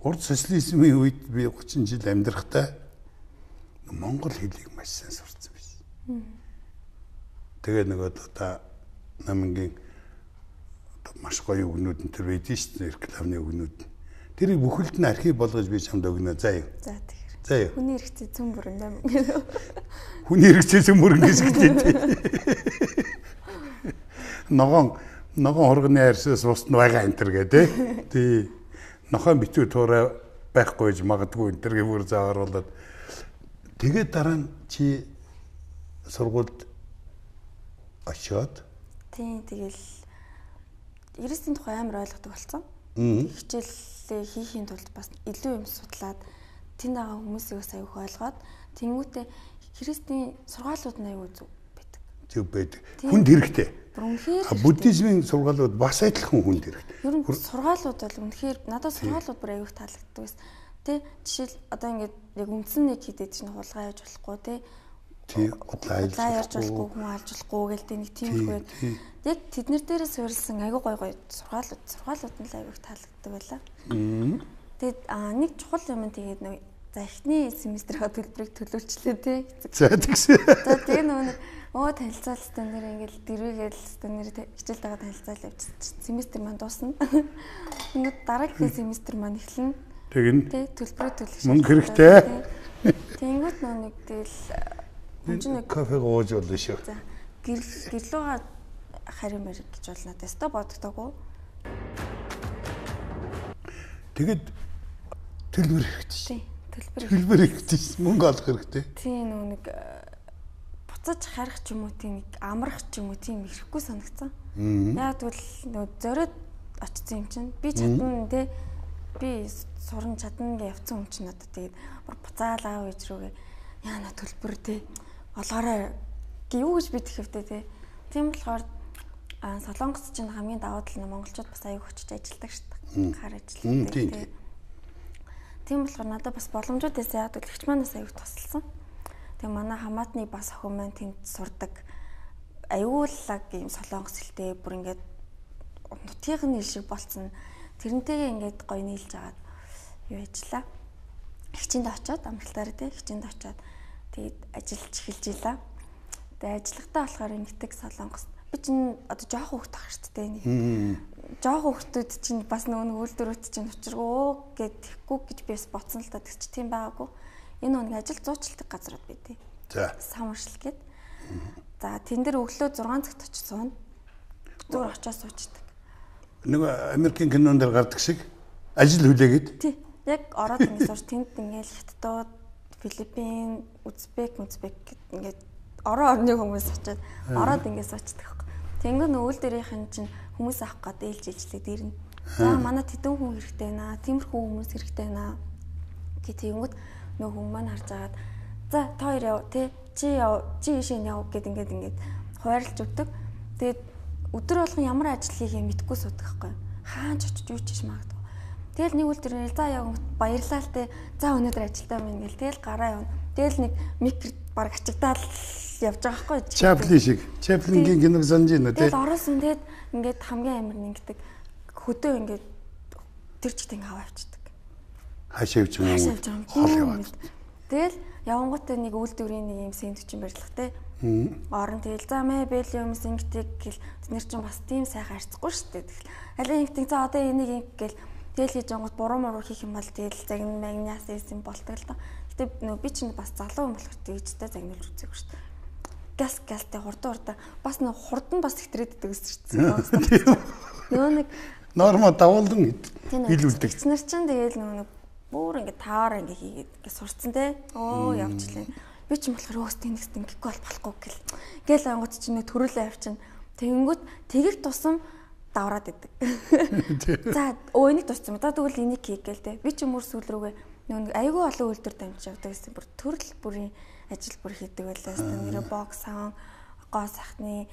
урд социализмын үед би 30 жил амьдрахдаа монгол хэлийг маш сайн сурсан байсан. Тэгээ нөгөө одоо намынгийн одоо маш гоё үгнүүд энэ төр байдэн шүү дээ, рекламны үгнүүд. Тэрийг бүхэлд нь архив болгож би чамд өгнө заа юу. За тэгэхээр. За юу. Хүний хэрэгцээ цөм бүрэн даа. Хүний хэрэгцээ цөм бүрэн гэж хэлээ. Ногоон хурганы арьсаас ус нь байгаа энэ төр гэ тий. Тий. Нохойн битүү туурай байхгүй гэж магадгүй энэ төр бүр зааруулаад. Тэгээд дараа нь чи сургуульд очиод тий, тэгэл 99-ийн тухай амар ойлгодог болсон. Хичээлээ хийхийн тулд бас илүү юм судлаад тэнд байгаа хүмүүсийг бас аюух ойлгоод тэнгуүтээ христийн сургаалууд нь аюу зөв байдаг. Зөв байдаг. Хүнд хэрэгтэй. Үнэхээр буддизмын сургаалууд бас адилхан хүнд хэрэгтэй. Ер нь сургаалууд бол үнэхээр надад сургаалууд бүр аюух таалагддаг байсан. Тэ жишээл одоо ингээд яг үндсэн нэг хийдээд чинь хулгай яаж болохгүй тэ. Тий, худлаа яаж болохгүй, хүн алж болохгүй гэл тэ нэг тиймэрхүү. Яг тэднэр дээрээ суурилсан аюу гой гой сургаалууд нь л аюух таалагддаг байлаа. Тэгээд нэг чухал юм нь тэгээд нэг за эхний семестрийн төлбөрийг төлөвчлээ тэ. За тэгсэн. За тэгээ нөгөө нэг танилцаал стан нэр ингээл дэрвэгээл стан нэр хичээл дагаа танилцаал явчихсан. Семестр маань дуусна. Ингээд дараагийн семестр маань эхэлнэ. Тэгнь. Тэ төлбөрөө төлөх мөнгө хэрэгтэй. Тэнгүүт нөгөө нэг тэгэл хүн чинь кофе ууж болно шүү. За гэрлүүгээ харин барь гэж бол надад өстой бодогдоогүй. Тэгэд төлбөр хэрэгтэй. Тий, төлбөр. Төлбөр хэрэгтэй. Мөнгө олох хэрэгтэй. Тий, нөгөө нэг буцаж харих ч юм уу тийм нэг амрах ч юм уу тийм ирэхгүй санагцсан. Яг тэгвэл нөгөө зориод очсон юм чинь би чадна тий. Би суран чадна гэж явцсан юм чинь надад тэгээд бүр буцаал аав ээж рүүгээ яана төлбөр тий олоорой гэ юу гэж би тэхэвтэй тий. Тийм болохоор Солонгос чинь хамгийн давуу тал нь монголчууд бас аюу очиж ажилладаг шүү дээ. Хар ажилладаг тий. Тийм болохоор надад бас боломжууд байсан. Яг тэгвэл эгч манаас аюу тусалсан. Тэгээ манай хамаатны бас охин маань тэнд сурдаг. Аюуллаг ийм солонгос хэлтэй бүр ингээд нутгийнх нь хэл шиг болцсон. Тэрнтэйгээ ингээд гоё нийлж агаад юу ажиллаа. Хичээнд очиод амралтаараа тий хичээнд очиод тэгээд ажиллаж эхэлж илаа. Тэгээд ажиллахдаа болохоор ингэдэг солонгос. Би чинь одоо жоох хүүхд ах шүү дээ нэг. Жоох хүүхдүүд чинь бас нөгөө нэг үйлдвэрүүд чинь учиргүй гэд тэхгүй гэж би бас бодсон л та тэр чинь тийм байгаагүй. Энэ нэг ажил зуучилдаг газрууд байдیں۔ За. Сан уншил гээд. За тэн дээр өглөө 6 цагт очиж сууна. Зүгээр очиж суучдаг. Нөгөө Америкийн кинон дээр гардаг шиг ажил хүлээгээд. Тий. Яг ороод ингэ сууж тэнд ингээл хятадууд, Филиппин, Узбек, гэд ингээд орон орны хүмүүс очиад ороод ингэ суучдаг байхгүй. Тэнгүү нөө үйлдвэрийнхэн чинь хүмүүс авах гээд ээлж ээлжлээд ирнэ. За манай тэдэн хүн хэрэгтэй наа, тиймэрхүү хүмүүс хэрэгтэй наа. Гэ тэгэнгүүт нөө хүн маань харж агаад за та хоёр яв тий чи яв чи ийшээ яв гэд ингээд хуваарлж өгдөг. Тэгээд өдөр болгон ямар ажил хийхээ мэдэхгүй суудаг байхгүй. Хаан ч очиж юу ч хийж магадгүй. Тэгэл нэг үл тэр за яв баярлаа л те. За өнөөдөр ажилдаа минь гэл тэгэл гараа явна. Тэгэл нэг микро баг ачигдаал явж байгаа байхгүй. Чаплин шиг. Чаплингийн киног санаж байна те. Тэгэл оросон тэгээд ингээд хамгийн амар нэгдэг хөдөө ингээд тэр чигт ингээд аваа авчдаг. Хаашаа явж байгаа юм? Хол яваад. Тэгэл явангуудаа нэг үйлдвэрийн нэг юм сэндвичин барилга те. Орон тэгэл за мэ бэлийн хүмүүс ингэдэг гэл тэд нар чинь бас тийм сайхан харьцахгүй шүү дээ. Тэгэл алин ингэдэг за одоо энийг ингэ гэл Тэгэл хийж ангууд буруу муруу хийх юм бол тэгэл загин магнаас ийсэн болдог л доо. Гэтэ нөгөө би чинь бас залуу юм болохоор тэгжтэй загнуулж үзээгүй шүү дээ. Газ газтай хурдан бас нөгөө хурдан бас хэтрээд идэг гэсэн шүү дээ. Нөгөө нэг норма давуулан хийлүүлдэг. Тэд нар чинь тэгэл нөгөө нэг бүр ингээ таар ингээ хийгээд ингээ сурцсан те. Оо явчлаа. Би ч юм болохоор өөс тэнэгс ингэхгүй бол болохгүй гэл. Гэл ангууд чинь нэг төрүүлээ авчин. Тэгэнгүүт тэгэх тусам давраад идэг. За өө энийг туссан. За тэгвэл энийг хий гээл те. Би ч юм өөр сүүл рүүгээ нөгөө айгүй олон үйлдвэр дамжиж явдаг гэсэн, бүр төрөл бүрийн ажил бүр хийдэг байлаа. Нэрэ бокс сан, гоо сахны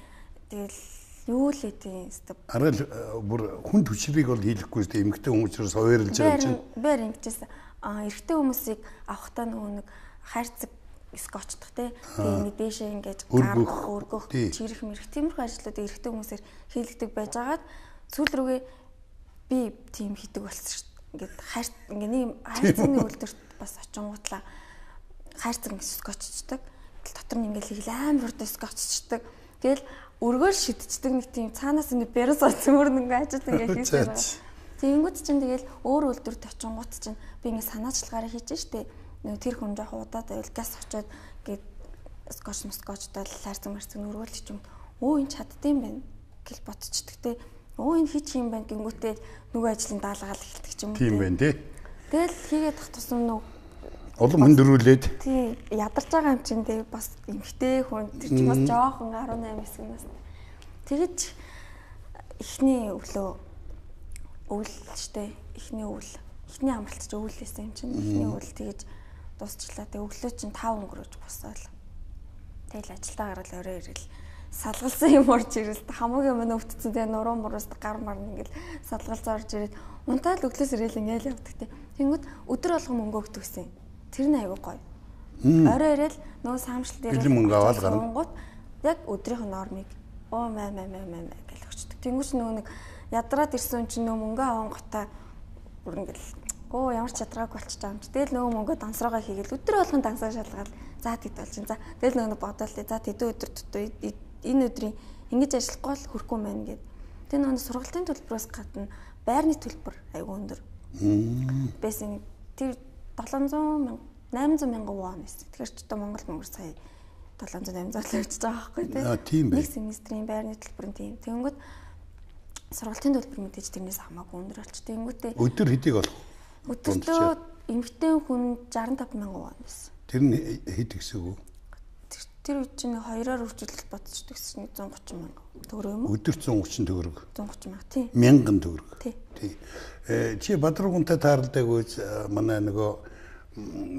тэгэл юу л хийдэг юм. Арай л бүр хүн түвшрийг бол хийлэхгүй шүү дээ. Эмэгтэй хүмүүс учраас хувирлж байгаа юм чинь. Бэр ингэжсэн. А эрэгтэй хүмүүсийг авахтаа нөгөө нэг хайрцаг скотчдох те. Тэгээ ингэ дээшээ ингэж гар өргөх, чирэх мэрэх тиймэрхүү ажлуудыг эрэгтэй хүмүүсээр хийлгдэг байжгаад сүүл рүүгээ би тийм хийдэг болсон шүү дээ. Ингээд хайр ингээ нэг хайрцагны үйлдвэрт бас очингуутлаа хайрцаг ингэ скотчдаг. Дотор нь ингээл хийгэл амар хурдан скотчдаг. Тэгэл өргөөр шидчихдэг нэг тийм цаанаас ингэ бэрс цөмөр ингээ ажил ингээ хийсэн байгаа. Тэгэнгүүт чинь тэгэл өөр үйлдвэрт очингуут чинь би ингээ санаачлагаараа хийж штэ. Нөгөө тэр хүн жоох удаад байвал газ очоод ингээд скотч скотчтой хайрцаг марцаг өргөөл ч юм. Өө энэ чаддсан байх гэл ботчдөг те. Өө энэ хийчих юм байна гингүүтээ нөгөө ажлын даалгаал эхэлдэг ч юм уу. Тийм байна те. Тэгэл хийгээд тах тусам нөгөө улам хөндрүүлээд тий ядарч байгаа юм чинь те, бас эмхтэй хүн тэр чинь бас жоохон 18 хэсэг нас. Тэгэж эхний өглөө өвөл штэ, эхний өвөл, эхний амралт ч өвөл байсан юм чинь. Эхний өвөл тэгэж дуусчлаа. Тэг өглөө чинь 5 өнгөрөөж босоол. Тэгэл ажилдаа гарал орой ирэл салгалсан юм орж ирэл хамаагүй юм өвдсөн. Тэгээ нуруу мураас гар мар ингээл салгалцаа орж ирээд унтаал өглөөс ирэл ингээл явдаг те. Тэнгүүд өдөр болгон мөнгө өгдөг гэсэн. Тэр нь айгүй гоё. Орой ирэл нөгөө саамшил дээр бэлэн мөнгө аваад гарна. Яг өдрийнх нь нормыг оо мэ мэ мэ мэ гэл өгчдөг. Тэнгүүч нөгөө нэг ядраад ирсэн чинь нөгөө мөнгө авангуудаа бүр ингээл оо ямар ч ядраагүй болчих жаа юм чи. Тэгэл нөгөө мөнгө дансраагаа хийгээл өдөр болгон дансаа шалгаал. За тэд болж чинь. За тэгэл нөгөө бодоол за тэдэн өдөр дутуу энэ өдрийн ингэж ажиллахгүй бол хөрөхгүй мэн гэд. Тэгээ нөгөө сургалтын төлбөрөөс гадна байрны төлбөр айгүй өндөр. Байсан тэр 700 мянга 800 мянган вон байсан. Тэгэхээр ч одоо Монгол мөнгөөр сая 700 800 л өчөж байгаа байхгүй тий. Нэг семестрийн байрны төлбөр нь тийм. Тэгэнгүүт сургалтын төлбөр мэдээж тэрнээс хамаагүй өндөр болчих. Тэгэнгүүтээ өдөр хэдийг олох? Өдөртөө эмэгтэй хүн 65 мянган вон байсан. Тэр нь хэд гэсэн үг? Тэр үед чинь хоёроор үржүүлэлт бодчихдаг гэсэн чинь 130 мянга төгрөг юм уу? Өдөрт 130 төгрөг. 130 мянга тий. Мянган төгрөг. Тий. Чи Бадруугунтай тааралдаагүй манай нөгөө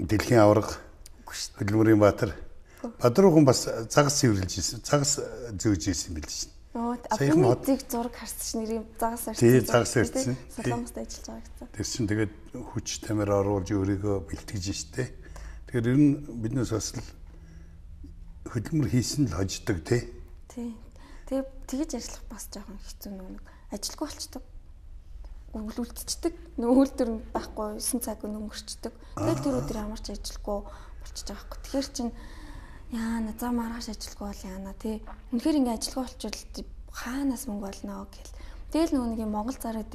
дэлхийн аварга Хөдөлмөрийн Баатар. Бадруугун бас загас цэвэрлж ирсэн. Загас зөөж ирсэн билээ шин. Өө зэг зураг харсан чинь нэр юм загас ирсэн. Тий, загас ирсэн. Солонгост ажиллаж байгаа гэсэн. Тэр чинь тэгээд хүч тамир оруулж өөрийгөө бэлтгэж штэ. Тэгэхээр ер нь биднээс бас л хөдөлмөр хийсэн л хождог тий. Тий. Тэгээ тэгэж ажиллах бас жоохон хэцүү нэг ажилгүй болчдөг. Үлдчихдэг. Нөгөө үйлдвэр нь байхгүй 9 цаг өнгөрчдөг. Тэгэл тэр өдөр ямар ч ажилгүй болчихж байгаа байхгүй. Тэгэхээр чин яана за маргааш ажилгүй бол яана тий. Үнэхээр ингээ ажилгүй болчихвол хаанаас мөнгө олно гэл. Тэгэл нөгөө нэг юм Монгол зарууд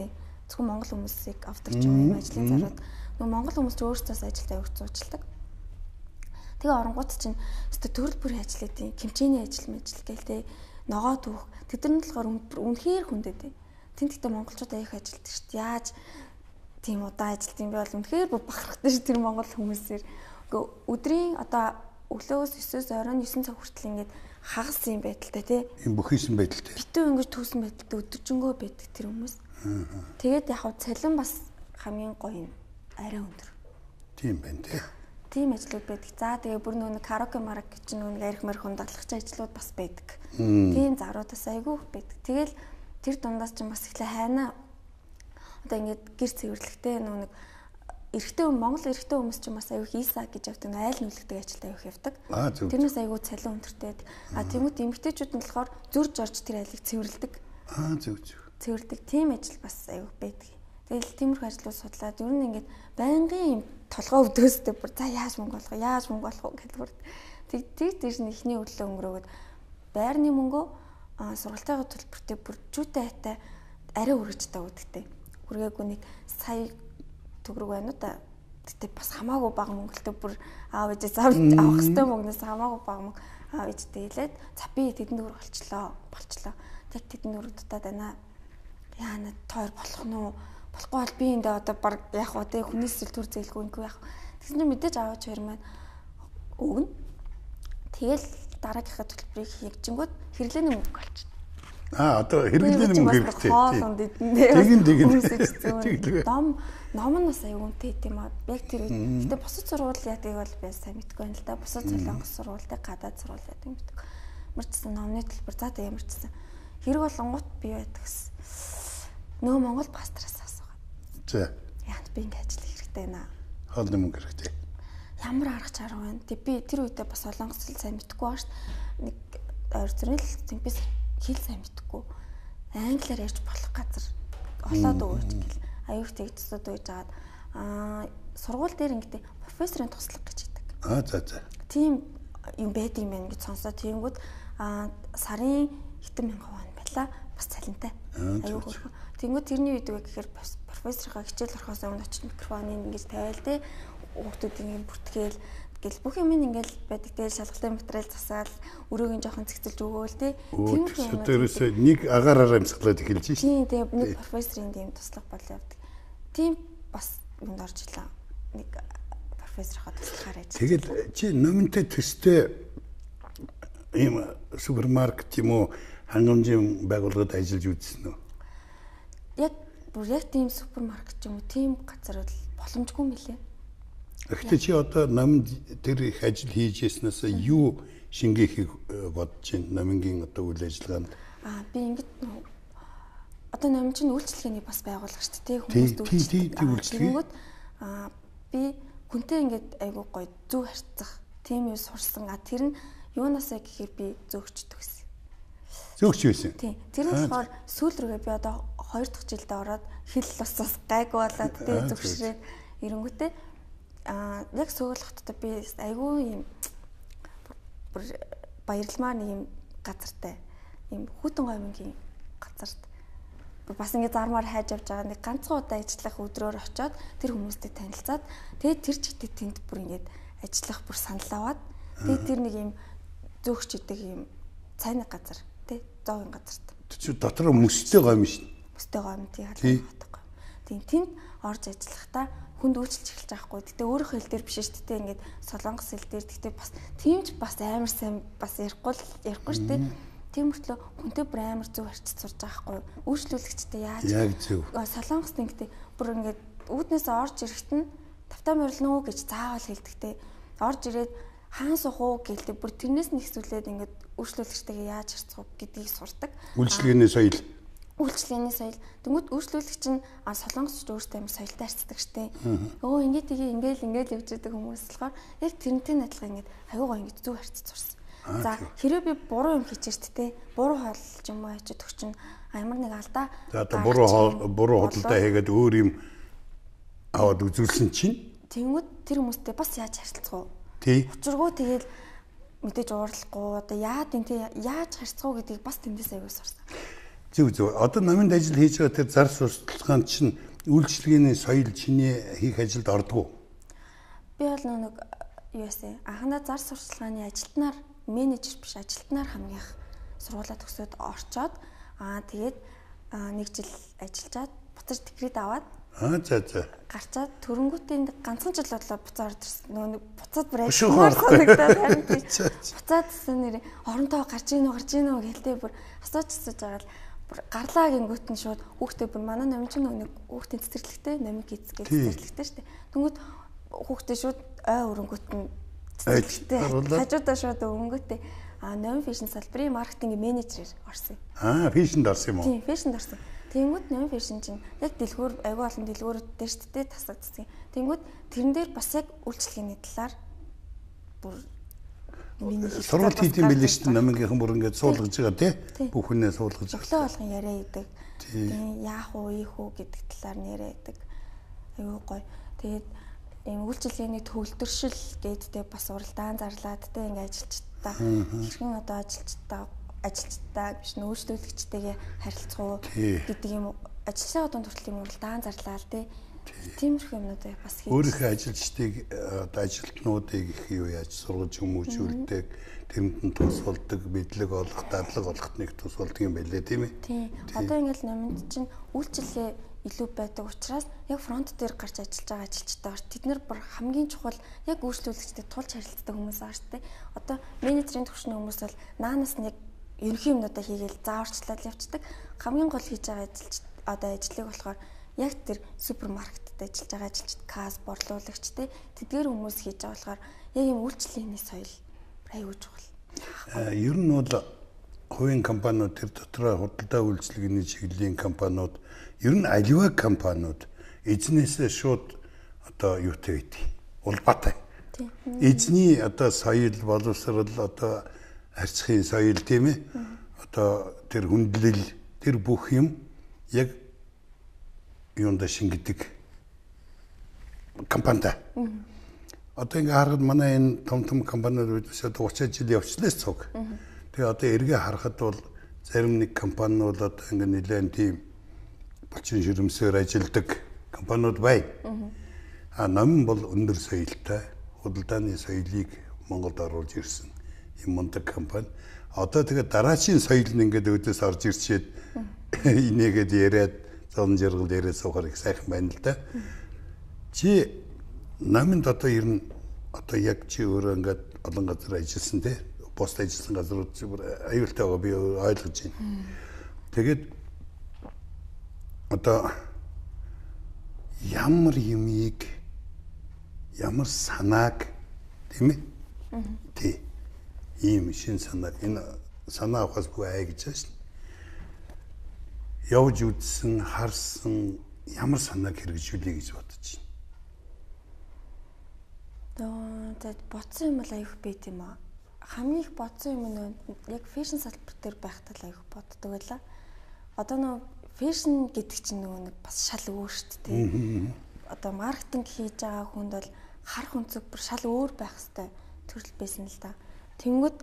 зөвхөн монгол хүмүүсийг авдаг ч юм ажлын зарууд. Нөгөө монгол хүмүүс ч өөрсдөөс ажилд авих зуучилдаг. Тэгээ оронгууд чинь өстө төрөл бүрийн ажил гэдэг, хэмжээний ажил мажил гээл те, ногоо түүх. Тэд нар нь болохоор үнэхээр хүндэт. Тэнд гэхдээ монголчууд аяах ажилдаг шүү дээ. Яаж тийм удаан ажилт юм бэ бол үнэхээр бүр бахархдаг шүү тэр монгол хүмүүсээр. Үгүй өдрийн одоо өглөөгөөс 9-өөс оройн 9 цаг хүртэл ингээд хагас юм байдалтай тий. Юм бүхийсэн байдалтай. Битүү ингэж түүсэн байдалтай өдөржингөө байдаг тэр хүмүүс. Тэгээд яг хав цалин бас хамгийн гоё юм арай өндөр. Тийм байна тий. Тийм ажлууд байдаг. За тэгээ бүр нөө караоке марак гэж нөө арх марх хундалагч ажлууд бас байдаг. Тийм заруудаас айгүй их байдаг. Тэгэл тэр дундаас ч бас эхлээ хайна. Одоо ингээд гэр цэвэрлэхтэй нөө нэг эрэгтэй Монгол эрэгтэй хүмүүс ч бас айгүй хийсаа гэж явдаг. Айл нүлгдэг ажилд айгүй явдаг. Тэрнээс айгүй цалин өндөртэй. А тэмүүт эмэгтэйчүүд нь болохоор зөрж орж тэр айлыг цэвэрлэдэг. Зөв зөв. Цэвэрлэдэг. Тийм ажил бас айгүй байдаг. Тэгэл тиймэрхүү ажлууд судлаад ер нь ингээд байнгын юм толгой өвдөөстэй бүр за яаж мөнгө олох вэ? Яаж мөнгө олох вэ гэдээ бүр тэг тийш нь эхний өглөө өнгөрөөгд байрны мөнгөө сургалтынхаа төлбөртөө бүр чүүтэй айтай арай өргөж таа өгдөгтэй. Хүргээгүй нэг сая төгрөг байна уу та. Гэтэ бас хамаагүй бага мөнгө л дээ, бүр аав ээжээс авах хэвээр мөнгнөөс хамаагүй бага мөнгө аав ээжтэй хэлээд за би тэдэн төгрөг болчлоо. Тэг тэдэн төгрөг дутаад байна. Яана тоор болох нь уу? Болохгүй бол би эндээ одоо баг яах вэ? Тэг хүнээс төр зээлгүй ингэв яах. Тэгсэн чинь мэдээж аав ээж хоёр маань өгнө. Тэгэл дараагийнхаа төлбөрийг хийгчингүүд хэрэглээний мөнгө болчихно. Одоо хэрэглээний мөнгө хэрэгтэй. Тэгин. Дом ном нь бас аюу үнэтэй юм аа. Яг тэр үед. Гэтэ бусад сургууль яадаг бол би сайн мэдэхгүй байна л да. Бусад солонгос сургууль тэг гадаад сургууль яадаг мэддэг. Мэрчсэн номны төлбөр за тэг ямарчсан. Хэрэг болонгууд би байдаг гэсэн. Нөгөө Монгол пастраас асуугаад. За. Яагаад би ингэ ажиллах хэрэгтэй байна? Хоолны мөнгө хэрэгтэй. Ямар арга чарга байна? Тэг би тэр үедээ бас солонгос хэл сайн мэдэхгүй байгаа шүү дээ. Нэг ойр зүрийн л би хэл сайн мэдэхгүй. Англиар ярьж болох газар олоод өгөөч гэл аюух тэгжсүүд үйж агаад сургууль дээр ингэдэй профессорын туслах гэж хэлдэг. За. Тийм юм байд юм байна гэж сонсоо. Тэгэнгүүт сарын хэдэн мянган вон байла бас цалинтай. Аюу хөөрхөн. Тэгэнгүүт тэрний үед үгүй гэхээр профессорынхаа хичээл орохоос өмнө очиж микрофоныг ингэж тавиал те хүүхдүүдийг ингэ бүртгээл гэл бүх юм ингээл байдаг. Тэгэл шалгалтын материал засаал өрөөг нь жоохон цэгцэлж өгөөл те. Тийм юм. Тэрээс нэг агаараар амьсгалаад эхэлж шин. Тийм тэгээ нэг профессорын тийм туслах бол явдаг. Тийм бас юунд орж илаа. Нэг профессорынхаа туслахаар ажиллаж. Тэгэл чи номинтой төстэй ийм супермаркет юм уу хангамжийн байгууллагад ажиллаж үзсэн үү? Яг бүр яг тийм супермаркет юм уу тийм газар бол боломжгүй мөлий. Гэхдээ чи одоо номд тэр их ажил хийж яснаас юу шингээхийг бодож байна номингийн одоо үйл ажиллагаанд? Би ингэж одоо номин чинь үйлчлэгээний бас байгууллага шүү дээ, хүмүүст үйлчлэг. Тэгэнгүүт би хүнтэй ингээд айгуу гоё зөв харьцах тийм юу сурсан. Тэр нь юунаасаа гэхээр би зөөгч төгссөн. Зөөгч байсан. Тийм. Тэр нь болохоор сүүл рүүгээ би одоо 2 дахь жилдээ ороод хэл бас гайгүй болоод тэгээ зөвшрээд эренгүүтээ яг Сөүл хотод би айгүй юм бүр баярламаар нэг юм газартай юм хүтэн гомингийн газарт бас ингэ зармаар хайж явж байгаа нэг ганцхан удаа ажиллах өдрөөр очиод тэр хүмүүстэй танилцаад тэгээд тэр чигтээ тэнд бүр ингэж ажиллах бүр санал аваад тэгээд тэр нэг юм зөөгч идэг юм цайны газар тий зоогийн газарт. Тэр дотор мөстэй гомь шин. Мөстэй гомь тий халуун хот гомь. Тийм тэнд орж ажиллахдаа хүнд үйлчилж эхэлж байгаа хгүй. Гэтэ өөрийнхөө хэл дээр биш шүү дээ. Ингээд солонгос хэл дээр. Гэтэ бас тийм ч бас амар сайн бас ярихгүй шүү дээ. Тийм мөртлөө хүнтэй бүр амар зөв харьцаж сурж байгаа хгүй. Үйлчлүүлэгчтэй яаж яг зөв. Солонгост ингээд бүр ингээд үүднээс орж ирэхэд нь тавтаа морилно уу гэж заавал хэлдэгтэй. Орж ирээд хаан суух уу гэлтэй бүр тэрнээс нь ихсүүлээд ингээд үйлчлүүлэгчтэйгээ яаж харьцах уу гэдгийг сурдаг. Үйлчлэгээний соёл. Үйлчлэгээний соёл. Тэнгүүд үйлчлүүлэгч нь солонгосч өөртөө амар соёлтой харьцдаг штэ. Өө ингээд тгээ ингээл ингээл явж идэг хүмүүс болохоор яг тэрнтэй адилхан ингээд аюу гоо ингээд зөв харьцаж сурсан. За хэрвээ би буруу юм хийчихэж тэ буруу хооллож юм уу очиж төгчин ямар нэг алдаа. За одоо буруу худалдаа хийгээд өөр юм аваад үзүүлсэн чинь тэнгүүд тэр хүмүүстэй бас яаж харьцах вэ? Тий. Учиргүй тэгэл мэдээж уурлахгүй одоо яад энэ тэ яаж харьцах уу гэдгийг бас тэндээс аюу сурсан. Зөв зөв. Одоо номинд ажил хийж байгаа тэр зар сурталчилгаанд чинь үйлчлэгээний соёл чиний хийх ажилд ордгоо. Би бол нэг юу яасан. Анхандаа зар сурталчилгааны ажилтнаар менежер биш ажилтнаар хамгийн их сургуулаа төгсөөд орчоод тэгээд нэг жил ажиллажаад буцаж декрет аваад за. Гарчаад төрөнгүүтээ ганцхан жил бодлоо буцаа орж ирсэн. Нөгөө нэг буцаад бүр ажилламаар санагдаад харин тий. Буцаад гэсэн нэр оронтоо гарч ийн үү гэлтэй бүр асууж байгаа л гарлаа гингүүт нь шууд хүүхдээ бүр манай номин чинь нэг хүүхдийн цэцэрлэгтэй номин кидс гэж цэцэрлэгтэй шүү дээ. Тэнгүүт хүүхдээ шууд ой өрөнгүүт нь цэцэрлэгтэй хажуудаа шууд өнгөтэй номин фэшн салбарын маркетинг менежерээр орсон. Фэшнд орсон юм уу? Тийм, фэшнд орсон. Тэнгүүт номин фэшн чинь яг дэлгүүр айгүй олон дэлгүүрүүд дээр шүү дээ тасагдсан. Тэнгүүт тэрэн дээр бас яг үйлчлэгээний талаар бүр сургалт хийх юм билээ шүү дээ. Номингийнхан бүр ингээд суулгаж байгаа тий. Бүх хүнээ суулгаж байгаа. Өглөө болгон яриа идэг. Тийм яах уу, ийх үү гэдэг талаар нь яриа идэг. Айгүй гоё. Тэгээд ийм үйлчилгээний төвлөршил гээд тэ бас уралдаан зарлаад тэ ингээд ажилчдаа хэрхэн одоо ажилчдаа биш нөөцлүүлэгчтэйгээ харилцах уу гэдэг юм Ажлын одон хүртэл юм уралдаан зарлаа тий. Тиймэрхүү юмнуудыг бас хийж. Өөрийнхөө ажилчдыг одоо ажилтнуудыг их юу яаж сургаж хүмүүжүүлдэг, тэрэнд нь тус болдог, мэдлэг олох, дадлаг олоход нэг тус болдог юм байлээ тийм ээ. Тийм. Одоо ингээл номинд чинь үйлчилгээ илүү байдаг учраас яг фронт дээр гарч ажиллаж байгаа ажилчдаар тэд нар бүр хамгийн чухал яг үйлчлүүлэгчдэд тулж харилцдаг хүмүүс байгаа шүү дээ. Одоо менежерийн түвшний хүмүүс бол наанаас нэг ерөнхий юмнуудаа хийгээл зааварчлаад явцдаг. Хамгийн гол хийж байгаа ажилч одоо ажлыг болохоор яг тэр супермаркетд ажиллаж байгаа ажилчид, касс, борлуулагч те тэдгээр хүмүүс хийж байгаа болохоор яг юм үйлчлэгээний соёл аюул чухал. Ер нь бол хувийн компаниуд тэр дотроо худалдаа үйлчилгээний чиглэлийн компаниуд ер нь аливаа компаниуд эзнээсээ шууд одоо юутай байдаг. Улбаатай. Эзний одоо соёл, боловсрол, одоо харьцахын соёл тийм ээ. Одоо тэр хүндлэл, тэр бүх юм яг юунда шингэдэг компанитай. Одоо ингээ харахад манай энэ том том компаниуд биднээс одоо 30 жил явчлаа цуг. Тэгээ одоо эргээ харахад бол зарим нэг компаниуд одоо ингээ нэлээд тийм булчин ширэмсээр ажилладаг компаниуд байна. А номин бол өндөр соёлтой, худалдааны соёлыг Монголд оруулж ирсэн юм мундаг компани. Одоо тэгээ дараачийн соёл нь ингээд өөдөөс орж ирчээд инээгээд яриад зовлон жаргал яриад суухаар их сайхан байна л да. Чи номинд одоо ер нь одоо яг чи өөрөө ингээд олон газар ажилласан те, бусд ажилласан газрууд чи бүр аюултай байгаа би ойлгож байна. Тэгээд одоо ямар юмыг ямар санааг тийм ээ? Тий. Ийм шин санааг энэ санаа авахаас бүх ай гэж байна шин. Явж үзсэн, харсан ямар санааг хэрэгжүүлэе гэж бодож байна. Тэгээд бодсон юм бол аюух байт юм аа. Хамгийн их бодсон юм нь яг фэшн салбар дээр байхдаа л аюух боддог байлаа. Одоо нөө фэшн гэдэг чинь нөгөө нэг бас шал өөр шүү дээ. Одоо маркетинг хийж байгаа хүнд бол харах өнцөг бүр шал өөр байх хэвээр төрөл байсан л да. Тэнгүүд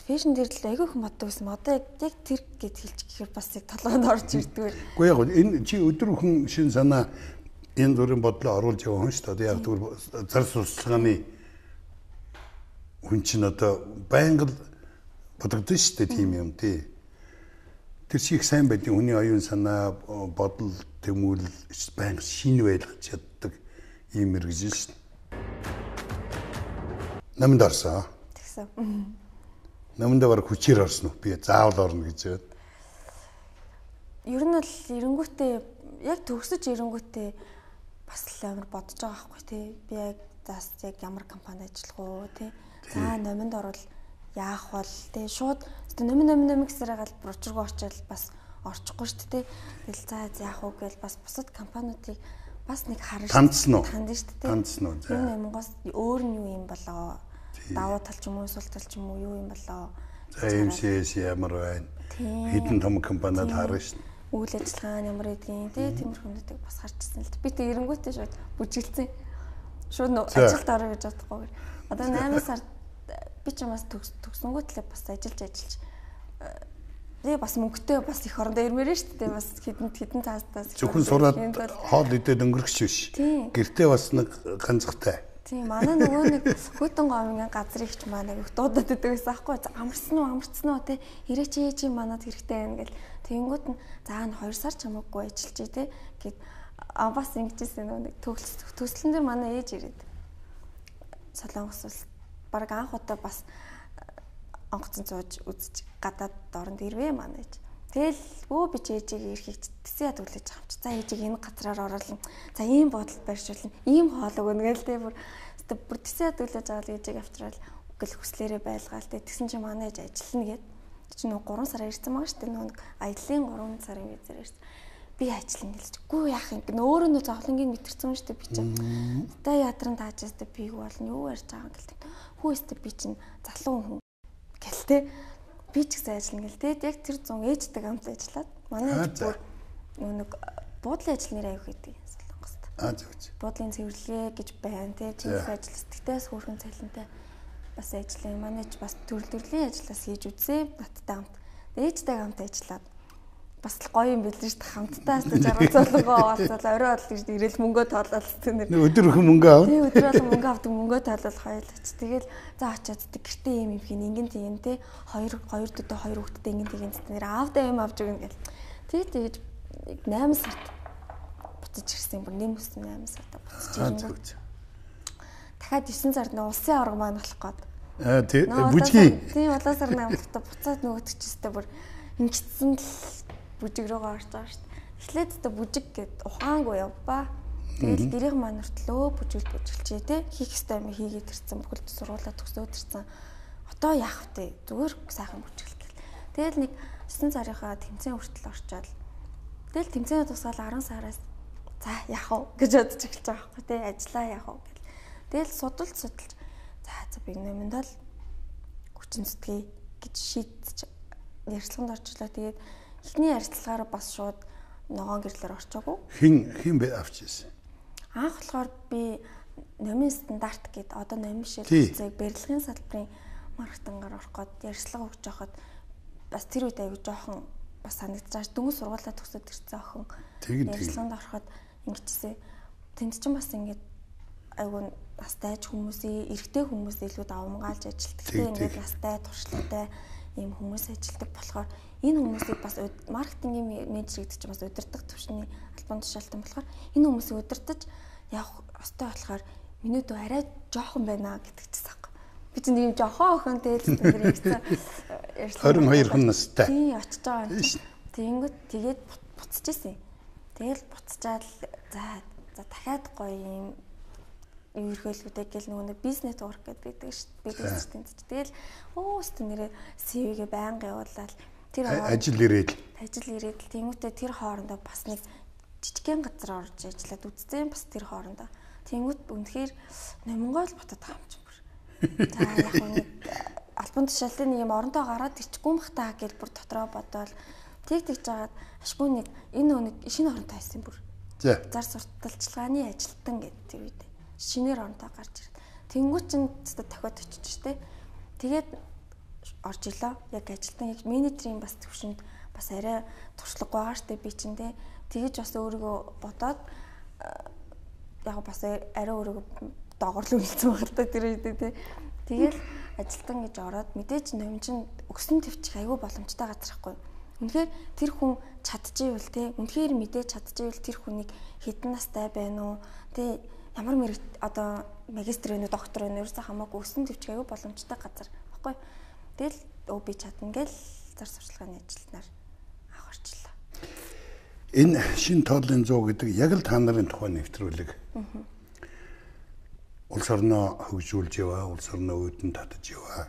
фэшн дээр л айгүй их боддог байсан. Одоо яг тэр гэд хэлж гэхээр бас яг толгойд орж ирдэг. Үгүй яг энэ чи өдөр бүхэн шин санаа энэ зүрийн бодлоо оруулж яваа хүн шүү дээ. Одоо яг тэгвэл зар сурталчилгааны хүн чинь одоо байнга л бодогдсон шүү дээ тийм юм тий. Тэр шиг их сайн байдیں۔ Хүний оюун санаа, бодол, тэмүүлэл байнга шинэ байлгаж чаддаг ийм мэргэжил шүү дээ. Намд орсон. Тэгсэн. Намд баг хүчээр орсон уу? Би заавал орно гэж байна. Ер нь бол эренгүүтээ яг төгсөж эренгүүтээ бас л амар бодож байгаа байхгүй тий. Би яг заас яг ямар компанид ажиллах уу тий. За номинд орвол яах бол тий. Шууд номин номин номин гэсээр гал учиргүй очил бас орчихгүй шүү дээ. Тэгэл за яах уу гэж бас бусад компаниудыг бас нэг харна шүү. Тандсан уу? Тандсан шүү дээ. Тандсан уу? За. Энэ Монголоос өөр нь юу юм болоо? Давуу тал ч юм уу, сул тал ч юм уу юу юм болоо? За MCS ямар байна? Хэдэн том компаниуд харна шүү. Үйл ажиллагаа нь ямар гэдгийг тий тиймэрхүү юмнуудыг бас харчихсан л. Би тэг эренгүүтээ шууд бүжиглцэн. Шууд ажилд орё гэж бодохгүйгээр. Одоо 8 сард би ч юмас төгсөнгүүтлээ бас ажиллаж тэгээ бас мөнгөтэй бас их орондоо ирмээр шүү дээ. Бас хідэн хідэн цаастаас зөвхөн сураад хоол идээд өнгөрөх биш. Гэртээ бас нэг ганцхтай. Тийм манай нөгөө нэг хүйтэн говийн газрыг ч манай их дуудаад идэг байсан аахгүй. Амарсан уу амарсан уу те ирээч ээ чи манад хэрэгтэй байна гэл. Тэнгүүд нь за н 2 сар ч хамаагүй ажиллажээ те гэд а бас ингэжсэн нөгөө нэг төслөн дээр манай ээж ирээд Солонгос улс баг анх удаа бас онгоцон сууж үзэж гадаад оронд ирвэ манай ээж. Тэгэл өө би ч ээжийг ирэхийг тэсэн яд хүлээж байгаа юм чи. За ээжийг энэ газраар оруулна. За ийм бодолд байршуулна. Ийм хоол өгнө гэл тэ бүр бүр тэсэн яд хүлээж байгаа л ээжийг авчрал гэл хүслээрээ байлгаал тэ. Тэгсэн чинь манай ээж ажиллана гэд. Чи нөгөө 3 сараар ирсэн байгаа шүү дээ. Нөгөө нэг аяллаа 3 сарын визээр ирсэн. Би ажиллана гэлж. Гүү яах юм. Өөрөө нөө зовлонгийг мэдэрсэн шүү дээ би чинь. Та ядран таажаас тэ би юу болно юу ярьж байгаа юм гэл. Хүү өстө би чинь залуу хүн гэл тэ. Би ч гэсэн ажиллана гэл тэ. Яг тэр зун ээжтэй хамт ажиллаад манай ээж бүр нэг буудлын ажил нэр аяг хийдэг Солонгост. Аа зөв зөв. Буудлын цэвэрлэгээ гэж байна тэ. Чинх ажил сэтгэлээс хөөрхөн цалинтай бас ажиллаа. Манай ээж бас төрөл төрлийн ажлаас хийж үзсэн надтай хамт. Ээжтэй хамт ажиллаад. Бас л гоё юм билээ шүү дээ. Хамтдаа 60 золгоо аваад орой бол гэж ирээл мөнгөө тоолол тэнэр. Өдөр өхөн мөнгө аав. Тий, өдөр бол мөнгө авдаг, мөнгөө тоолол хоёул ач. Тэгэл за очиод гэртээ юм юм хийн ингэн тэгин те. Хоёр дүүдээ хоёр хүүхэдтэй ингэн тэгин тэнэр аавдаа юм авч өгнө гэл. Тэг тэгэж 8 сард буцаж ирсэн. Бүр нэм өсөн 8 сард буцаж ирэнгүүт. Дахиад 9 сард нөө улсын аварга маань болох гээд. Аа тий бүжгийн. Тий, улаан сарны амлалтаа буцаад нөгөөдөг чистэй бүр ингэсэн л бүжиг рүүгээ орж байгаа шүү дээ. Эхлээд та бүжиг гэд ухаангүй явбаа. Тэгэл гэрийнх маань хүртэл бүжигл бүжиглчээ те. Хийх ёстой юм хийгээд ирсэн, бүхэлд сургуулаа төгсөөд ирсэн. Одоо яах вэ? Зүгээр сайхан бүжиглэл гэл. Тэгэл нэг 9 сарынхаа тэмцээн хүртэл орчоод. Тэгэл тэмцээнээ тусгаал 10 сараас за яах вэ гэж бодож эхэлж байгаа байхгүй те. Ажлаа яах вэ гэл. Тэгэл судалж за би нэмэнд л хүчин зүтгэе гэж шийдэж ярилцлаганд орчлоо. Тэгээд эхний ярилцлагаараа бас шууд ногоон гэрлээр орчоогүй. Хин бэ авч ирсэн? Анх болохоор би номын стандарт гэд одоо номын шилжүүлцэг барилгын салбарын маркетингаар орох гээд ярилцлага өгч байхад бас тэр үед аягүй жоохон бас санагдаж байгаа. Дөнгөж сургуулаа төгсөөд ирсэн охин ярилцлаганд ороход ингэжсэн. Тэнд чинь бас ингээд аягүй настай ч хүмүүсийн эрэгтэй хүмүүс илүү давамгаалж ажилтдаг. Ингээд настай туршлагатай ийм хүмүүс ажилтдаг болохоор энэ хүмүүсийг бас маркетингийн менежер гэдэг чинь бас удирдах түвшний албан тушаалтан болохоор энэ хүмүүсийг удирдах явах ёстой болохоор миний дүү арай жоохон байна гэдэг чинь сах. Би чинь ийм жоохон охин тэгэл тэр ингэсэн 22 хүн настай. Тийм очиж байгаа юм чинь. Тэгэнгүүт тэгээд буцаж исэн. Тэгэл буцчаал за дахиад гоё юм ерхөөлүүдээ гэл нөгөө нэг бизнес нэтворк гэдэг байдаг шүү дээ. Бизнес тэнцэж. Тэгэл өөстө нэрээ CV-гээ байнга явуулаад тэр ажил ирээд л тэнгуүтээ тэр хоорондоо бас нэг жижигхэн газар орж ажиллаад үзсэн бас тэр хоорондоо. Тэнгүүт үнэхээр номингой л ботод байгаа юм чинь бүр. За яг нэг албан тушаалтын нэг юм оронтой гараад ирчихгүй юм бах та гэж бүр дотроо бодоол тэг тэгж жагаад ашгүй нэг энэ нэг шинэ оронтой байсан бүр. За. Зар сурталчилгааны ажилтан гэдэг тэр үед шинээр оронтой гарч ирээд. Тэнгүүт чинь дахиад очиж штэ. Тэгээд орж илаа. Яг ажилтан яг менежерийн бас төвшөнд бас арай туршлагагүй байгаа штэ би чинь те. Тэгэж бас өөрийгөө бодоод яг бас арай өөрийгөө догорлоо үлдсэн байх л та тэр үед те. Тэгэл ажилтан гэж ороод мэдээж номин чинь өгсөн төвчих айгүй боломжтой газар хгүй. Үнэхээр тэр хүн чадчихвэл те. Үнэхээр мэдээж чадчихвэл тэр хүнийг хэдэн настай байна уу те. Ямар мэрэг одоо магистр вэ үү доктор вэ ерөөсөө хамаагүй өсөн төвчг аягүй боломжтой газар баггүй. Тэгэл би чадна гэл зар сурчлагын ажилтнаар авах орчлоо. Энэ шин тоолын 100 гэдэг яг л та нарын тухай нэвтрүүлэг. Улс орноо хөгжүүлж яваа, улс орноо үүдэн татаж яваа.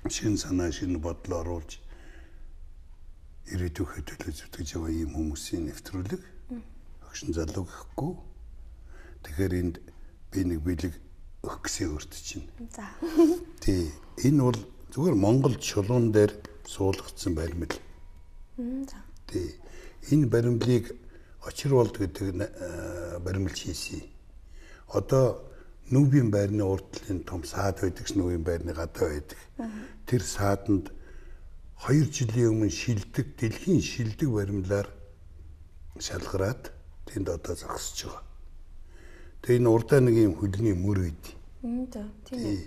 Шин санаа, шин бодол оруулж ирээдүйн төлөө зүтгэж яваа ийм хүмүүсийн нэвтрүүлэг. Хөгшин залуу гэхгүй. Тэгэхээр энд би нэг бэлэг өгөх гэсэн өөрт чинь. За. Тий. Энэ бол зүгээр Монгол чулуун дээр суулгацсан баримл. За. Тий. Энэ баримлыг Очирволд гэдэг баримлч хийсэн. Одоо нүвийн байрны урд талын том саад байдаг ш нүвийн байрны гадаа байдаг. Тэр сааданд 2 жилийн өмнө шилдэг, дэлхийн шилдэг баримлаар шалгараад тэнд одоо зогсож байгаа. Тэгээ энэ урдаа нэг юм хөлний мөр үйд. За тийм ээ.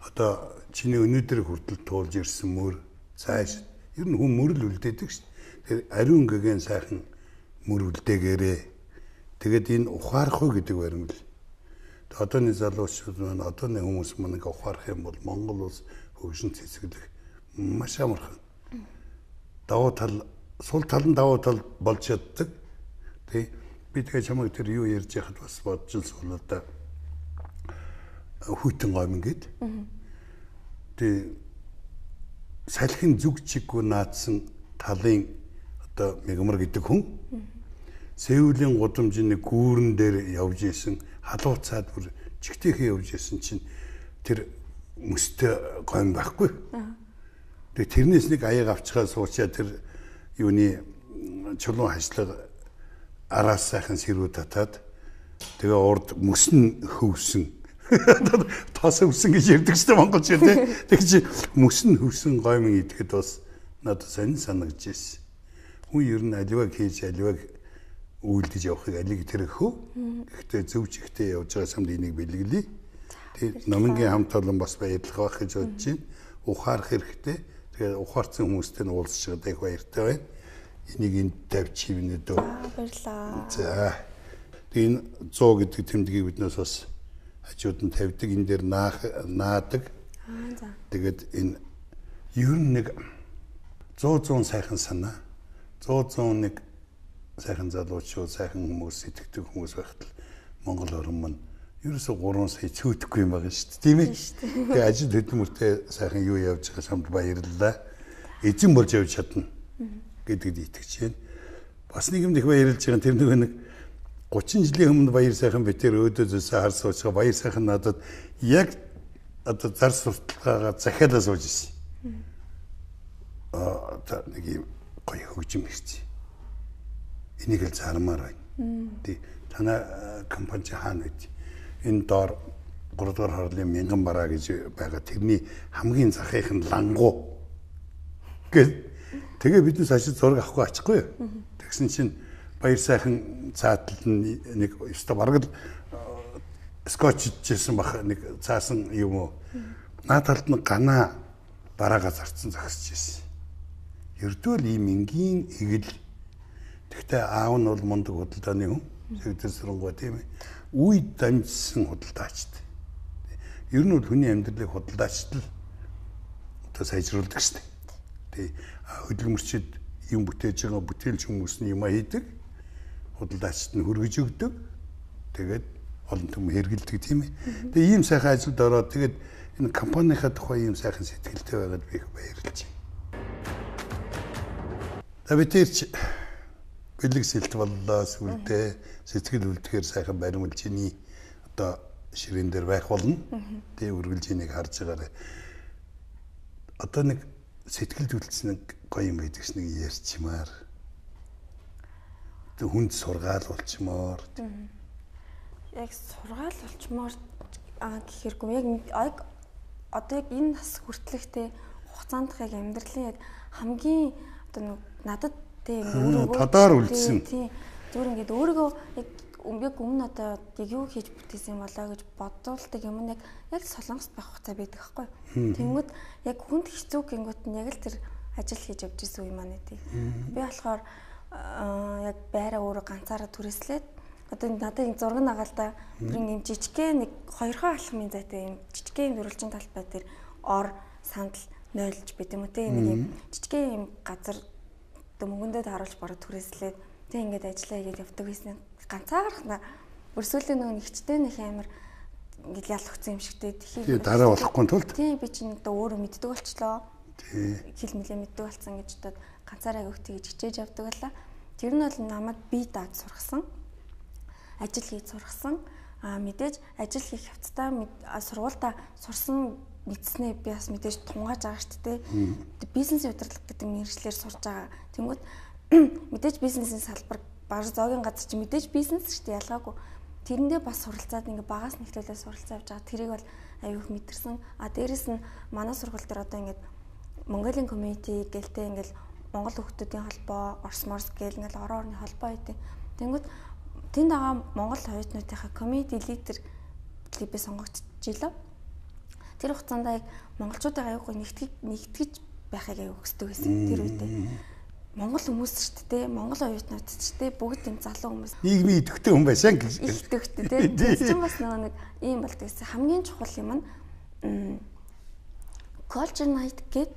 Одоо чиний өнөөдөр хүртэл туулж ирсэн мөр цааш ер нь хүн мөр л үлдээдэг шүү. Тэгэхээр ариун гэгэн сайхан мөр үлдээгээрээ. Тэгээд энэ ухаарах уу гэдэг баримл. Одооны залуучууд маань одооны хүмүүс маань ингээ ухаарах юм бол Монгол улс хөгжин цэцэглэх маш амархан. Давуу тал сул тал нь давуу тал болж чаддаг. Тий. Би тэгээ чамайг тэр юу ярьж яхад бас бодож л суулаа да. Хүйтэн гомин гээд. Тэг салхин зүг чиггүй наадсан талын одоо мегмар гэдэг хүн Сеулийн гудамжны гүүрэн дээр явж исэн халууцаад бүр чигтээхэн явж исэн чинь тэр мөстэй гомь байхгүй. Тэгээ тэрнээс нэг аяг авчгаа суучаа тэр юуны чулуун хашлага араас сайхан сэрүү татаад тэгээ урд мөс нь хөвсөн. Тос хөвсөн гэж ярьдаг шүү дээ монголчууд тий. Тэг чи мөс нь хөвсөн гомин идэхэд бас надад сонин санагдаж ирсэн. Хүн ер нь аливааг хийж аливааг үйлдэж явахыг алиг тэрхүү. Гэхдээ зөв чигтээ явж байгаа самд энийг бэлгэлье. Тэгээд номынгийн хамт олон бас баярлах байх гэж бодож байна. Ухаарах хэрэгтэй. Тэгээд ухаарсан хүмүүстэй нь уулзч байгаад их баяртай байна. Энийг энд тавьчих юм нэ дөө. Баярлалаа. За. Тэгээд энэ 100 гэдэг тэмдгийг биднээс бас хажууд нь тавьдаг, энэ дээр наадаг. Аа за. Тэгээд энэ ер нь нэг 100 сайхан санаа, 100 1 сайхан залуучууд, сайхан хүмүүс, итгэдэг хүмүүс байхад л Монгол орн маань ерөөсө 3 сая цөөдөхгүй юм байгаа шүү дээ, тийм ээ. Тэгээ ажил хөдөлмөртэй сайхан юу явж байгаа самд баярлалаа. Эзэн болж явж чадна гэдэгт итгэж байна. Бас нэг юм их баярлж байгаа тэр нэг 30 жилийн өмнө баяр сайхан битэр өөдөө зүсээ хар суучгаа баяр сайхан надад яг одоо зар сурталгаагаа захиалаа сууж ирсэн. Аа нэг юм гоё хөгжим ирсэн. Энийг л зармаар байна. Тий. Танай компани чи хаана вэ? Энэ доор 3 дугаар хорлын мянган бараа гэж байгаа. Тэрний хамгийн захынх нь лангуу. Гэл тэгээ биднес ашиг зураг авахгүй ачихгүй юу? Тэгсэн чинь баяр сайхан цаатал нь нэг өстой бараг л скотч ичсэн бах нэг цаасан юм уу. Наа талд нь ганаа бараагаа зарцсан зогсож ирсэн. Ердөө л ийм энгийн эгэл. Тэгтээ аав нь бол мундаг худалдааны хүн. Шигдэр сурангаа тийм ээ. Үе дамжсан худалдаачд. Ер нь бол хүний амьдралыг худалдаачд л одоо сайжруулдаг шүү дээ. Тэ хөдөлмөрчид юм бүтээж байгаа бүтээлч хүмүүс нь юм хийдэг. Худалдаачд нь хөргөж өгдөг. Тэгээд олон түмэн хэрэгэлдэг тийм ээ. Тэгээ ийм сайхан ажилд ороод тэгээд энэ компанийнхаа тухай ийм сайхан сэтгэлтэй байгаад би их баярлж байна. За бид тэрч бэлэг сэлт боллоо сүлдээ сэтгэл үлдэхээр сайхан баримлжины одоо ширээн дээр байх болно. Тэгээ үргэлжлэнийг харж байгаарай. Одоо нэг сэтгэлд үлдсэн нэг гоё юм байдаг ш нэг ярьчмаар. Тэг хүнд сургаал болчмоор. Яг сургаал болчмоор гэхэргүй яг одоо яг энэ нас хүртлэхтэй хугацаанд яг амьдралын яг хамгийн одоо нэг надад тийм өөрийгөө тодоор үлдсэн. Тийм. Зүгээр ингээд өөрийгөө яг өмнө одоо яг юу хийж бүтээсэн юм болоо гэж бодуулдаг юм нь яг Солонгост байх хугацаа байдаг байхгүй. Тэнгүүд яг хүнд хэцүү гингүүт нь яг л тэр ажил хийж явж исэн үе маань тий. Би болохоор яг байраа өөрөө ганцаараа түрээслээд одоо надад энэ зураг нагаал да бүр юм жижигхэн нэг 2хон алхмын зайтай юм жижигхэн дөрвөлжин талбай дээр ор сандал нойлж байт юм уу те нэг юм жижигхэн юм газар одоо мөнгөндөө тааруулж бараг түрээслээд тэг ингээд ажиллаа хийгээд явдаг байсан. Ганцаархна өрсөлдөөн нөгөө нэгчтэй нэг амар ингээд ял өгсөн юм шигтэй. Тэгэхээр дараа болохгүй тулд тийм би чинь одоо өөрөө мэддэг болчлоо. Тий. Хэл мэлээ мэддэг болсон гэж бодоод ганцаараа өгөх тэгж хичээж явдаг байлаа. Тэр нь бол намайг бие дааж сургасан. Ажил хийж сургасан. Аа мэдээж ажил хийх явцдаа сургуультай сурсан мэдснээ би бас мэдээж тунгааж байгаа шүү дээ. Бизнесийн удирдлага гэдэг мэргэжлээр сурж байгаа. Тэнгүүт мэдээж бизнесийн салбар баг зоогийн газар чи мэдээж бизнес шүү дээ ялгаагүй. Тэрэндээ бас суралцаад ингээ багаас нэхлүүлээ суралцаа явж байгаа. Тэрийг бол аюух мэдэрсэн. А дээрэс нь манай сургууль дээр одоо ингээд Mongolian community гэлтэй ингээл Монгол хүүхдүүдийн холбоо, Орос морс гээл ингээл орон орны холбоо гэдэг. Тэнгүүт тэнд байгаа Монгол оюутнуудынхаа community leader би сонгогдчихлоо. Тэр хугацаанд яг монголчуудыг аюугүй нэгтгэж байхыг аюу хүсдэг байсан тэр үедээ. Монгол хүмүүс шүү дээ, Монгол оюутнууд ч дээ бүгд юм залуу хүмүүс. Нийгмийн идэвхтэй хүн байсан гэж. Их идэвхтэй тий. Тэр чинь бас нөгөө нэг ийм болдог гэсэн. Хамгийн чухал юм нь culture night гээд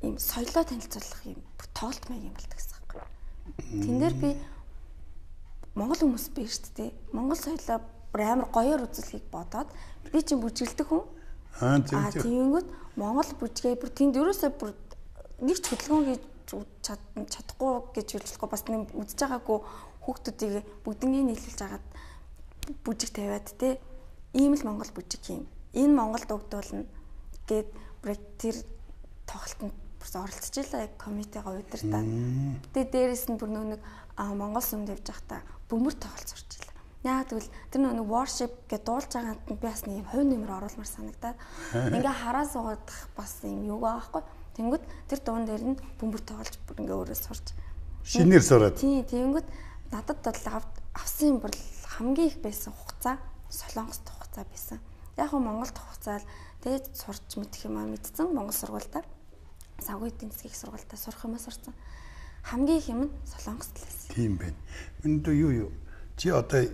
ийм соёлоо танилцуулах юм тоглолт маяг юм болдог гэсэн юм. Тэн дээр би Монгол хүмүүс биш шүү дээ. Монгол соёлоо бүр амар гоёор үзүүлэхийг бодоод би чинь бүжгэлдэг хүн. Аа тийм тийм. Тэгэнгүүт Монгол бүжгээ бүр тэнд ерөөсөө бүр нэг ч хөдөлгөөн хийж чадахгүй гэж хэлж болохгүй бас нэг үзэж байгаагүй хүүхдүүдийг бүгднийг нийлүүлж агаад бүжиг тавиад те ийм л Монгол бүжиг юм. Энэ Монгол дуугдуулна гэд бүр тэр тоглолтод бүрс оролцож илаа яг комитега удирдаад. Тэгээ дээрэс нь бүр нөө нэг Монгол сүмд явж байхдаа бөмбөр тоглолт сурч илаа. Яа тэгвэл тэр нэг worship гэж дуулж байгаанд нь би бас нэг юм хувь нэмэр оруулмаар санагдаад ингээ хараа суугаад бас юм юу байгаа байхгүй. Тэнгүүд тэр дуун дээр нь бөмбөр тоглож бүр ингээ өөрөө сурч. Шинээр сураад. Тийм, тэгэнгүүт надад бол авсан юм бол хамгийн их байсан хугацаа Солонгост хугацаа байсан. Яг нь Монголд хугацаа л тэгээд сурч мэдэх юм аа мэдсэн Монгол сургуультай. Санхүү эдийн засгийн их сургуультай сурах юм аа сурсан. Хамгийн их юм нь Солонгост л байсан. Тийм байна. Минь юу чи одоо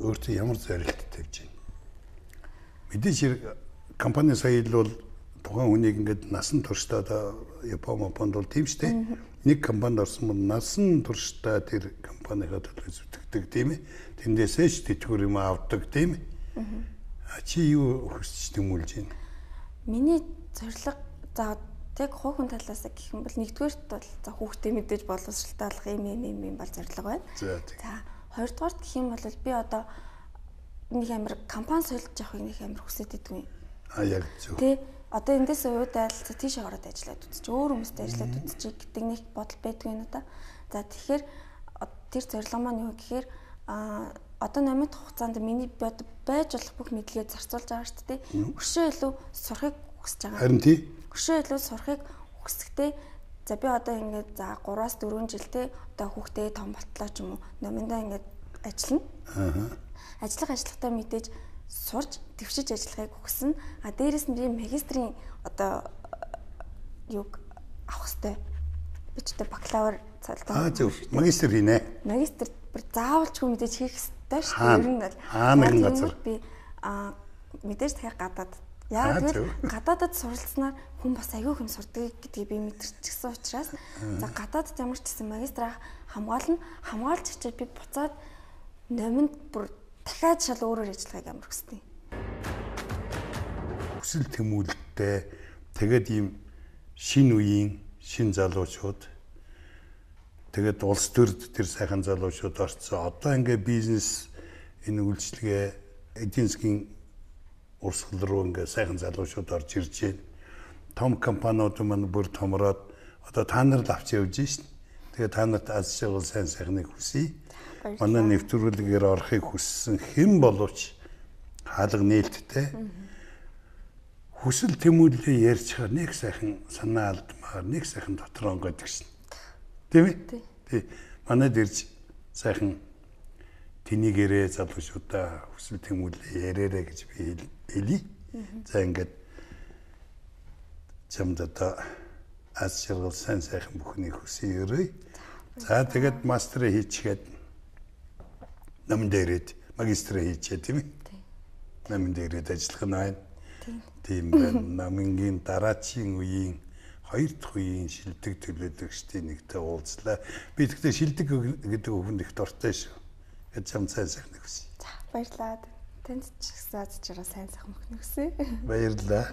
өөртөө ямар зорилт тавьж байна? Мэдээж хэрэг компани соёл бол тухайн хүнийг ингээд насан туршдаа одоо Япон Японд бол тийм шүү дээ. Нэг компанид орсон бол насан туршдаа тэр компанийхаа төлөө зүтгэдэг тийм ээ. Тэндээсээ ч тэтгэвэр юм авдаг тийм ээ. А чи юу хүсч тэмүүлж байна? Миний зорилго за яг хувь хүн талаас гэх юм бол нэгдүгээрт бол за хүүхдээ мэдээж боловсралтай болох юм бол зорилго байна. За тийм. За хоёрдугаарт гэх юм бол би одоо нэг амар компани солиж явахыг нэг амар хүсэж идэггүй. А яг зөв. Тэ одоо эндээс уйдаал за тийшээ ороод ажиллаад үзчих, өөр хүмүүстэй ажиллаад үзчих гэдэг нэг бодол байдгүй надаа. За тэгэхээр тэр зорилго маань юу гэхээр одоо номын хугацаанд миний байж болох бүх мэдлэгээ зарцуулж байгаа шүү дээ. Өшөө илүү сурахыг хүсэж байгаа. Харин тий. Өшөө илүү сурахыг хүсэхдээ за би одоо ингээд за 3-4 жилдээ одоо хүүхдээ том болтлоо ч юм уу номондоо ингээд ажиллана. Аа. Ажиллахтаа мэдээж сурч дэвшиж ажиллахыг хүснэ. А дээрэс нь би магистрийн одоо юг авах хэвээр. Би ч одоо бакалавр цалдаа. Аа зөв. Магистр хийнэ. Магистр бүр заавалчгүй мэдээж хийх хэвээр шүү дээ. Ер нь бол нэгэн газар. Би мэдээж дахиад гадаад. Яг тэгвэл гадаадад суралцсанаар хүн бас аягүй юм сурдаг гэдгийг би мэдэрчихсэн учраас за гадаадд ямар ч гэсэн магистраа хамгаална. Хамгаалж чичээд би буцаад номинд бүр дахиад шал өөрөөр ажиллахыг амар хүсдэг. Хүсэл тэмүүлэлтэй тэгээд ийм шин үеийн шин залуучууд тэгээд улс төрд тэр сайхан залуучууд орцсон. Одоо ингээ бизнес энэ үйлчилгээ эдийн засгийн урсгал руу ингээ сайхан залуучууд орж ирж байна. Том компаниуд маань бүр томроод одоо та нар л авч явж шин. Тэгээд та нарт аз жаргал сайн сайхныг хүсье. Манай нэвтрүүлгээр орохыг хүссэн хэн боловч хаалга нээлттэй. Хүсэл тэмүүлэлээ ярьчихаар нэг сайхан санаа алдмаар, нэг сайхан дотор онгойдог шин. Тийм ээ? Тий. Манайд ирж сайхан тэнийгээрээ залуучуудаа хүсэл тэмүүлэлээ яриарэ гэж би хэлье. За ингээд чамд одоо аз жаргал сайн сайхан бүхнийг хүсье өрөөе. За тэгээд мастраа хийчихэд намын дээрээд магистраа хийчээ тийм ээ. Намын дээрээд ажиллах нь байна. Тийм байна. Намынгийн дараачийн үеийн хоёр дахь үеийн шилдэг төлөөлөгчдийн нэгтэй уулзлаа. Би тэгтээ шилдэг гэдэг үгэнд их дуртай шүү. Тэгээд чам сайн сайхныг хүсье. За баярлалаа. Танд ч гэсэн аз жаргал сайн сайхан бүхнийг хүсье. Баярлалаа.